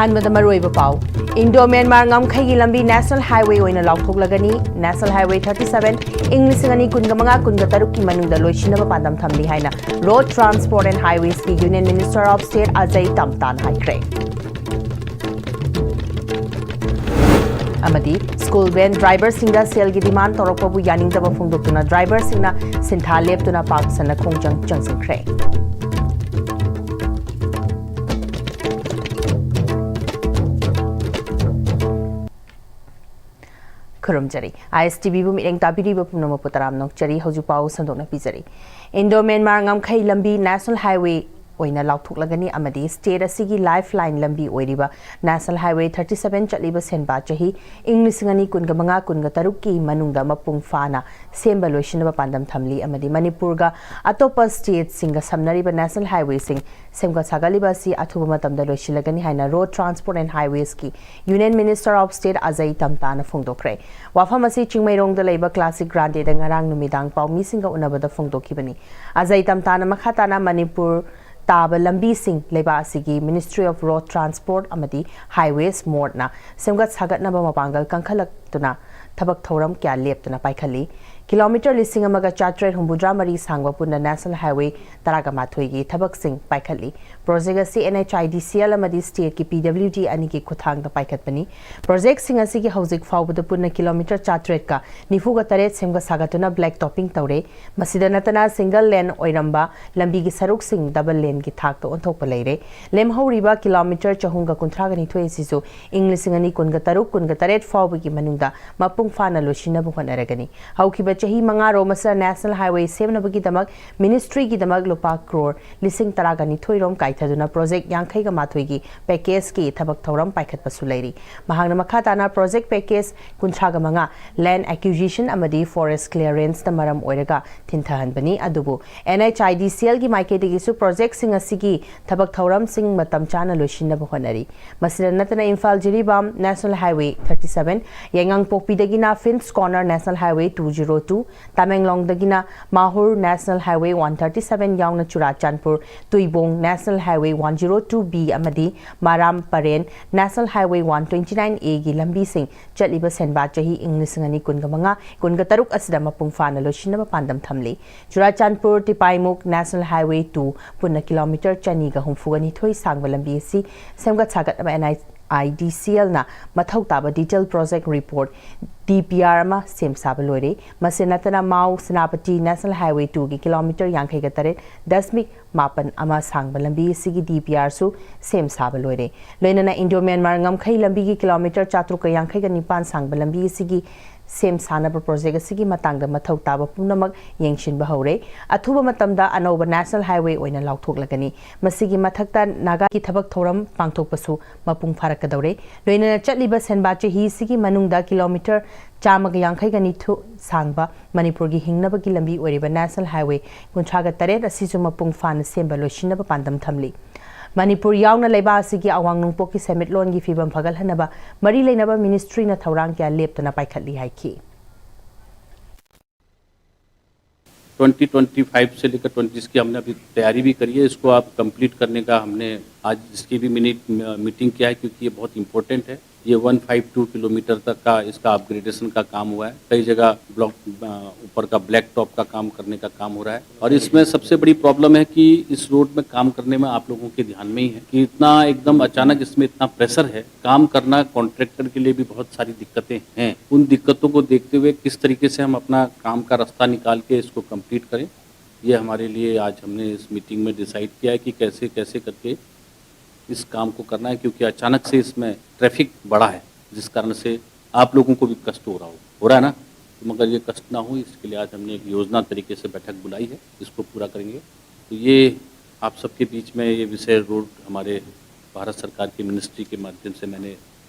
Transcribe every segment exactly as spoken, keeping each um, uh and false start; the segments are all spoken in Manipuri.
ꯑꯍꯥꯟꯕꯗ ꯃꯔꯨꯑꯣꯏꯕ ꯄꯥꯎ꯫ ꯏꯟꯗꯣ ꯃ꯭ꯌꯥꯟꯃꯥꯔ ꯉꯝꯈꯩꯒꯤ ꯂꯝꯕꯤ National Highway ꯑꯣꯏꯅ ꯂꯥꯎꯊꯣꯛꯂꯒꯅꯤ꯫ National Highway thirty seven ꯏꯪ ꯂꯤꯁꯤꯡ ꯑꯅꯤ ꯀꯨꯟꯒ ꯃꯉꯥ ꯀꯨꯟꯒ ꯇꯔꯨꯛꯀꯤ ꯃꯅꯨꯡꯗ ꯂꯣꯏꯁꯤꯟꯅꯕ ꯄꯥꯟꯗꯝ ꯊꯝꯂꯤ ꯍꯥꯏꯅ Road Transport and Highwaysꯀꯤ Union Minister of State Ajay Tamtana ꯍꯥꯏꯈ꯭ꯔꯦ꯫ ꯑꯃꯗꯤ ꯁ꯭ꯀꯨꯜ ꯚꯦꯟ ꯗ꯭ꯔꯥꯏꯚꯔꯁꯤꯡꯗ ꯁꯦꯜꯒꯤ ꯗꯤꯃꯥꯟ ꯇꯧꯔꯛꯄꯕꯨ ꯌꯥꯅꯤꯡꯗꯕ ꯐꯣꯡꯗꯣꯛꯇꯨꯅ ꯗ꯭ꯔꯥꯏꯚꯔꯁꯤꯡꯅ ꯁꯤꯟꯊꯥ ꯂꯦꯞꯇꯨꯅ ꯄꯥꯛ ꯁꯟꯅ ꯈꯣꯡꯖꯪ ꯆꯪꯁꯤꯟꯈ꯭ꯔꯦ꯫ ꯈꯨꯔꯨꯝꯖꯔꯤ꯫ ISTVꯕꯨ ꯃꯤꯠꯌꯦꯡ ꯇꯥꯕꯤꯔꯤꯕ ꯄꯨꯝꯅꯃꯛꯄꯨ ꯇꯔꯥꯝꯅ ꯑꯣꯛꯆꯔꯤ꯫ ꯍꯧꯖꯤꯛ ꯄꯥꯎ ꯁꯟꯗꯣꯛꯅ ꯄꯤꯖꯔꯤ꯫ ꯏꯟꯗꯣ ꯃ꯭ꯌꯥꯟꯃꯥꯔ ꯉꯝꯈꯩ ꯂꯝꯕꯤ National Highway ꯑꯣꯏꯅ ꯂꯥꯎꯊꯣꯛꯂꯒꯅꯤ ꯑꯃꯗꯤ state ꯑꯁꯤꯒꯤ lifeline ꯂꯝꯕꯤ ꯑꯣꯏꯔꯤꯕ National Highway thirty seven ꯆꯠꯂꯤꯕ ꯁꯦꯟꯕꯥ ꯆꯍꯤ ꯏꯪ ꯂꯤꯁꯤꯡ ꯑꯅꯤ ꯀꯨꯟꯒ ꯃꯉꯥ ꯀꯨꯟꯒ ꯇꯔꯨꯛꯀꯤ ꯃꯅꯨꯡꯗ ꯃꯄꯨꯡ ꯐꯥꯅ ꯁꯦꯝꯕ ꯂꯣꯏꯁꯤꯟꯅꯕ ꯄꯥꯟꯗꯝ ꯊꯝꯂꯤ ꯑꯃꯗꯤ ꯃꯅꯤꯄꯨꯔꯒ ꯑꯇꯣꯞꯄ stateꯁꯤꯡꯒ ꯁꯝꯅꯔꯤꯕ National Highwayꯁꯤꯡ ꯁꯦꯝꯒꯠ ꯁꯥꯒꯠꯂꯤꯕ ꯑꯁꯤ ꯑꯊꯨꯕ ꯃꯇꯝꯗ ꯂꯣꯏꯁꯤꯜꯂꯒꯅꯤ ꯍꯥꯏꯅ Road Transport and Highwaysꯀꯤ Union Minister of State Ajay Tamtana ꯐꯣꯡꯗꯣꯛꯈ꯭ꯔꯦ꯫ ꯋꯥꯐꯝ ꯑꯁꯤ ꯆꯤꯡꯃꯩꯔꯣꯡꯗ ꯂꯩꯕ Classic Grandeꯗ ꯉꯔꯥꯡ ꯅꯨꯃꯤꯗꯥꯡ ꯄꯥꯎꯃꯤꯁꯤꯡꯒ ꯎꯅꯕꯗ ꯐꯣꯡꯗꯣꯛꯈꯤꯕꯅꯤ꯫ Ajay Tamtana ꯃꯈꯥ ꯇꯥꯅ ꯃꯅꯤꯄꯨꯔ ꯇꯥꯕ ꯂꯝꯕꯤꯁꯤꯡ ꯂꯩꯕꯥꯛ ꯑꯁꯤꯒꯤ Ministry of Road Transport ꯑꯃꯗꯤ Highways MoRTHꯅ ꯁꯦꯝꯒꯠ ꯁꯥꯒꯠꯅꯕ ꯃꯄꯥꯡꯒꯜ ꯀꯟꯈꯠꯂꯛꯇꯨꯅ ꯊꯕꯛ ꯊꯧꯔꯝ ꯀꯌꯥ ꯂꯦꯞꯇꯅ ꯄꯥꯏꯈꯠꯂꯤ꯫ Kilometre ꯂꯤꯁꯤꯡ ꯑꯃꯒ ꯆꯥꯇ꯭ꯔꯦꯠ ꯍꯨꯝꯐꯨꯇꯔꯥ ꯃꯔꯤ ꯁꯥꯡꯕ ꯄꯨꯟꯅ National Highway ꯇꯔꯥꯒ ꯃꯥꯊꯣꯏꯒꯤ ꯊꯕꯛꯁꯤꯡ ꯄꯥꯏꯈꯠꯂꯤ꯫ Project ꯑꯁꯤ NHIDCL ꯑꯃꯗꯤ stateꯀꯤ PWD ꯑꯅꯤꯒꯤ ꯈꯨꯠꯊꯥꯡꯗ ꯄꯥꯏꯈꯠꯄꯅꯤ꯫ Projectꯁꯤꯡ ꯑꯁꯤꯒꯤ ꯍꯧꯖꯤꯛ ꯐꯥꯎꯕꯗ ꯄꯨꯟꯅ kilometre ꯆꯥꯇ꯭ꯔꯦꯠꯀ ꯅꯤꯐꯨꯒ ꯇꯔꯦꯠ ꯁꯦꯝꯒꯠ ꯁꯥꯒꯠꯇꯨꯅ black topping ꯇꯧꯔꯦ꯫ ꯃꯁꯤꯗ ꯅꯠꯇꯅ single lane ꯑꯣꯏꯔꯝꯕ ꯂꯝꯕꯤꯒꯤ ꯁꯔꯨꯛꯁꯤꯡ double laneꯒꯤ ꯊꯥꯛꯇ ꯑꯣꯟꯊꯣꯛꯄ ꯂꯩꯔꯦ꯫ ꯂꯦꯝꯍꯧꯔꯤꯕ kilometre ꯆꯍꯨꯝꯒ ꯀꯨꯟꯊ꯭ꯔꯥꯒ ꯅꯤꯊꯣꯏ ꯑꯁꯤꯁꯨ ꯏꯪ ꯂꯤꯁꯤꯡ ꯑꯅꯤ ꯀꯨꯟꯒ ꯇꯔꯨꯛ ꯀꯨꯟꯒ ꯇꯔꯦꯠ ꯐꯥꯎꯕꯒꯤ ꯃꯅꯨꯡꯗ ꯃꯄꯨꯡ ꯐꯥꯅ ꯂꯣꯏꯁꯤꯟꯅꯕ ꯍꯣꯠꯅꯔꯒꯅꯤ꯫ ꯍꯧꯈꯤꯕ ꯆꯍꯤ ꯃꯉꯥꯔꯣꯝ ꯑꯁꯤꯗ National Highway ꯁꯦꯝꯅꯕꯒꯤꯗꯃꯛ ministryꯒꯤꯗꯃꯛ ꯂꯨꯄꯥ ꯀ꯭ꯔꯣꯔ ꯂꯤꯁꯤꯡ ꯇꯔꯥꯒ ꯅꯤꯊꯣꯏꯔꯣꯝ ꯀꯥꯏꯊꯗꯨꯅ project ꯌꯥꯡꯈꯩꯒ ꯃꯥꯊꯣꯏꯒꯤ packageꯀꯤ ꯊꯕꯛ ꯊꯧꯔꯝ ꯄꯥꯏꯈꯠꯄꯁꯨ ꯂꯩꯔꯤ꯫ ꯃꯍꯥꯛꯅ ꯃꯈꯥ ꯇꯥꯅ project package ꯀꯨꯟꯊ꯭ꯔꯥꯒ ꯃꯉꯥ land acquisition ꯑꯃꯗꯤ forest clearanceꯅ ꯃꯔꯝ ꯑꯣꯏꯔꯒ ꯊꯤꯟꯊꯍꯟꯕꯅꯤ, ꯑꯗꯨꯕꯨ NHIDCLꯒꯤ ꯃꯥꯏꯀꯩꯗꯒꯤꯁꯨ projectꯁꯤꯡ ꯑꯁꯤꯒꯤ ꯊꯕꯛ ꯊꯧꯔꯝꯁꯤꯡ ꯃꯇꯝ ꯆꯥꯅ ꯂꯣꯏꯁꯤꯟꯅꯕ ꯍꯣꯠꯅꯔꯤ꯫ ꯃꯁꯤꯗ ꯅꯠꯇꯅ Imphal Jiribam National Highway thirty seven, ꯌꯥꯏꯉꯪꯄꯣꯛꯄꯤꯗꯒꯤꯅ Phince Corner National Highway two zero two, ꯇꯃꯦꯡꯂꯣꯡꯗꯒꯤꯅ Mahur National Highway one thirty seven ꯌꯥꯎꯅ Churachandpur ꯇꯨꯏꯕꯣꯡ National Highway one zero two B ꯑꯃꯗꯤ ꯃꯔꯥꯝ ꯄꯔꯦꯟ National Highway one twenty nine A ꯒꯤ ꯂꯝꯕꯤꯁꯤꯡ ꯆꯠꯂꯤꯕ ꯁꯦꯟꯕꯥ ꯆꯍꯤ ꯏꯪ ꯂꯤꯁꯤꯡ ꯑꯅꯤ ꯀꯨꯟꯒ ꯃꯉꯥ ꯀꯨꯟꯒ ꯇꯔꯨꯛ ꯑꯁꯤꯗ ꯃꯄꯨꯡ ꯐꯥꯅ ꯂꯣꯏꯁꯤꯟꯅꯕ ꯄꯥꯟꯗꯝ ꯊꯝꯂꯤ꯫ ꯆꯨꯔꯥꯆꯥꯟꯄꯨꯔ ꯇꯤꯄꯥꯏꯃꯨꯛ National Highway two ꯄꯨꯟꯅ ꯀꯤꯂꯣꯃꯤꯇꯔ ꯆꯅꯤꯒ ꯍꯨꯝꯐꯨꯒ ꯅꯤꯊꯣꯏ ꯁꯥꯡꯕ ꯂꯝꯕꯤ ꯑꯁꯤ ꯁꯦꯝꯒꯠ ꯁꯥꯒꯠꯅꯕ NI IDCLꯅ ꯃꯊꯧ ꯇꯥꯕ detail project report, DPR ꯑꯃ ꯁꯦꯝ ꯁꯥꯕ ꯂꯣꯏꯔꯦ꯫ ꯃꯁꯤ ꯅꯠꯇꯅ ꯃꯥꯎ ꯁꯦꯅꯥꯄꯇꯤ National Highway two ꯒꯤ ꯀꯤꯂꯣꯃꯤꯇꯔ ꯌꯥꯡꯈꯩꯒ ꯇꯔꯦꯠ ꯗꯁꯃꯤꯛ ꯃꯥꯄꯟ ꯑꯃ ꯁꯥꯡꯕ ꯂꯝꯕꯤ ꯑꯁꯤꯒꯤ DPRꯁꯨ ꯁꯦꯝ ꯁꯥꯕ ꯂꯣꯏꯔꯦ꯫ ꯂꯣꯏꯅꯅ ꯏꯟꯗꯣ ꯃ꯭ꯌꯥꯟꯃꯥꯔ ꯉꯝꯈꯩ ꯂꯝꯕꯤꯒꯤ ꯀꯤꯂꯣꯃꯤꯇꯔ ꯆꯥꯇ꯭ꯔꯨꯛꯀ ꯌꯥꯡꯈꯩꯒ ꯅꯤꯄꯥꯟ ꯁꯥꯡꯕ ꯂꯝꯕꯤ ꯑꯁꯤꯒꯤ ꯁꯦꯝ ꯁꯥꯅꯕ project ꯑꯁꯤꯒꯤ ꯃꯇꯥꯡꯗ ꯃꯊꯧ ꯇꯥꯕ ꯄꯨꯝꯅꯃꯛ ꯌꯦꯡꯁꯤꯟꯕ ꯍꯧꯔꯦ꯫ ꯑꯊꯨꯕ ꯃꯇꯝꯗ ꯑꯅꯧꯕ National Highway ꯑꯣꯏꯅ ꯂꯥꯎꯊꯣꯛꯂꯒꯅꯤ꯫ ꯃꯁꯤꯒꯤ ꯃꯊꯛꯇ ꯅꯥꯒꯥꯒꯤ ꯊꯕꯛ ꯊꯧꯔꯝ ꯄꯥꯡꯊꯣꯛꯄꯁꯨ ꯃꯄꯨꯡ ꯐꯥꯔꯛꯀꯗꯧꯔꯦ꯫ ꯂꯣꯏꯅꯅ ꯆꯠꯂꯤꯕ ꯁꯦꯟꯕꯥ ꯆꯍꯤꯁꯤꯒꯤ ꯃꯅꯨꯡꯗ ꯀꯤꯂꯣꯃꯤꯇꯔ ꯆꯥꯝꯃꯒ ꯌꯥꯡꯈꯩꯒ ꯅꯤꯊꯣꯏ ꯁꯥꯡꯕ ꯃꯅꯤꯄꯨꯔꯒꯤ ꯍꯤꯡꯅꯕꯒꯤ ꯂꯝꯕꯤ ꯑꯣꯏꯔꯤꯕ National Highway ꯀꯨꯟꯊ꯭ꯔꯥꯒ ꯇꯔꯦꯠ ꯑꯁꯤꯁꯨ ꯃꯄꯨꯡ ꯐꯥꯅ ꯁꯦꯝꯕ ꯂꯣꯏꯁꯤꯟꯅꯕ ꯄꯥꯟꯗꯝ ꯊꯝꯂꯤ꯫ ꯃꯅꯤꯄꯨꯔ ꯌꯥꯎꯅ ꯂꯩꯕꯥꯛ ꯑꯁꯤꯒꯤ ꯑꯋꯥꯡ ꯅꯣꯡꯄꯣꯛꯀꯤ ꯁꯦꯟꯃꯤꯠꯂꯣꯟꯒꯤ ꯐꯤꯕꯝ ꯐꯒꯠꯍꯟꯅꯕ ꯃꯔꯤ ꯂꯩꯅꯕ ministryꯅ ꯊꯧꯔꯥꯡ ꯀꯌꯥ ꯂꯦꯞꯇꯅ ꯄꯥꯏꯈꯠꯂꯤ ꯍꯥꯏꯈꯤ꯫ ट्वेंटी ट्वेंटी फ़ाइव से लेकर ट्वेंटी की हमने अभी तैयारी भी करी है। इसको आप कंप्लीट करने का हमने आज इसकी भी मिनट मीटिंग किया है, क्योंकि ये बहुत इंपॉर्टेंट है। ये वन फ़ाइव टू किलोमीटर तक का इसका अपग्रेडेशन का काम हुआ है। कई जगह ब्लॉक ऊपर का ब्लैक टॉप का काम करने का काम हो रहा है। और इसमें सबसे बड़ी प्रॉब्लम है कि इस रोड में काम करने में आप लोगों के ध्यान में ही है कि इतना एकदम अचानक इसमें इतना प्रेशर है। काम करना कॉन्ट्रैक्टर के लिए भी बहुत सारी दिक्कतें हैं। उन दिक्कतों को देखते हुए किस तरीके से हम अपना काम का रास्ता निकाल के इसको कंप्लीट करें, ये हमारे लिए आज हमने इस मीटिंग में डिसाइड किया है कि कैसे कैसे करके इस काम को करना है, क्योंकि अचानक से इसमें ट्रैफिक बढ़ा है, जिस कारण से आप लोगों को भी कष्ट हो रहा हो हो रहा है ना। तो मगर ये कष्ट ना हो, इसके लिए आज हमने एक योजना तरीके से बैठक बुलाई है, इसको पूरा करेंगे। तो ये आप सबके बीच में ये विषय रोड हमारे भारत सरकार की मिनिस्ट्री के माध्यम से मैंने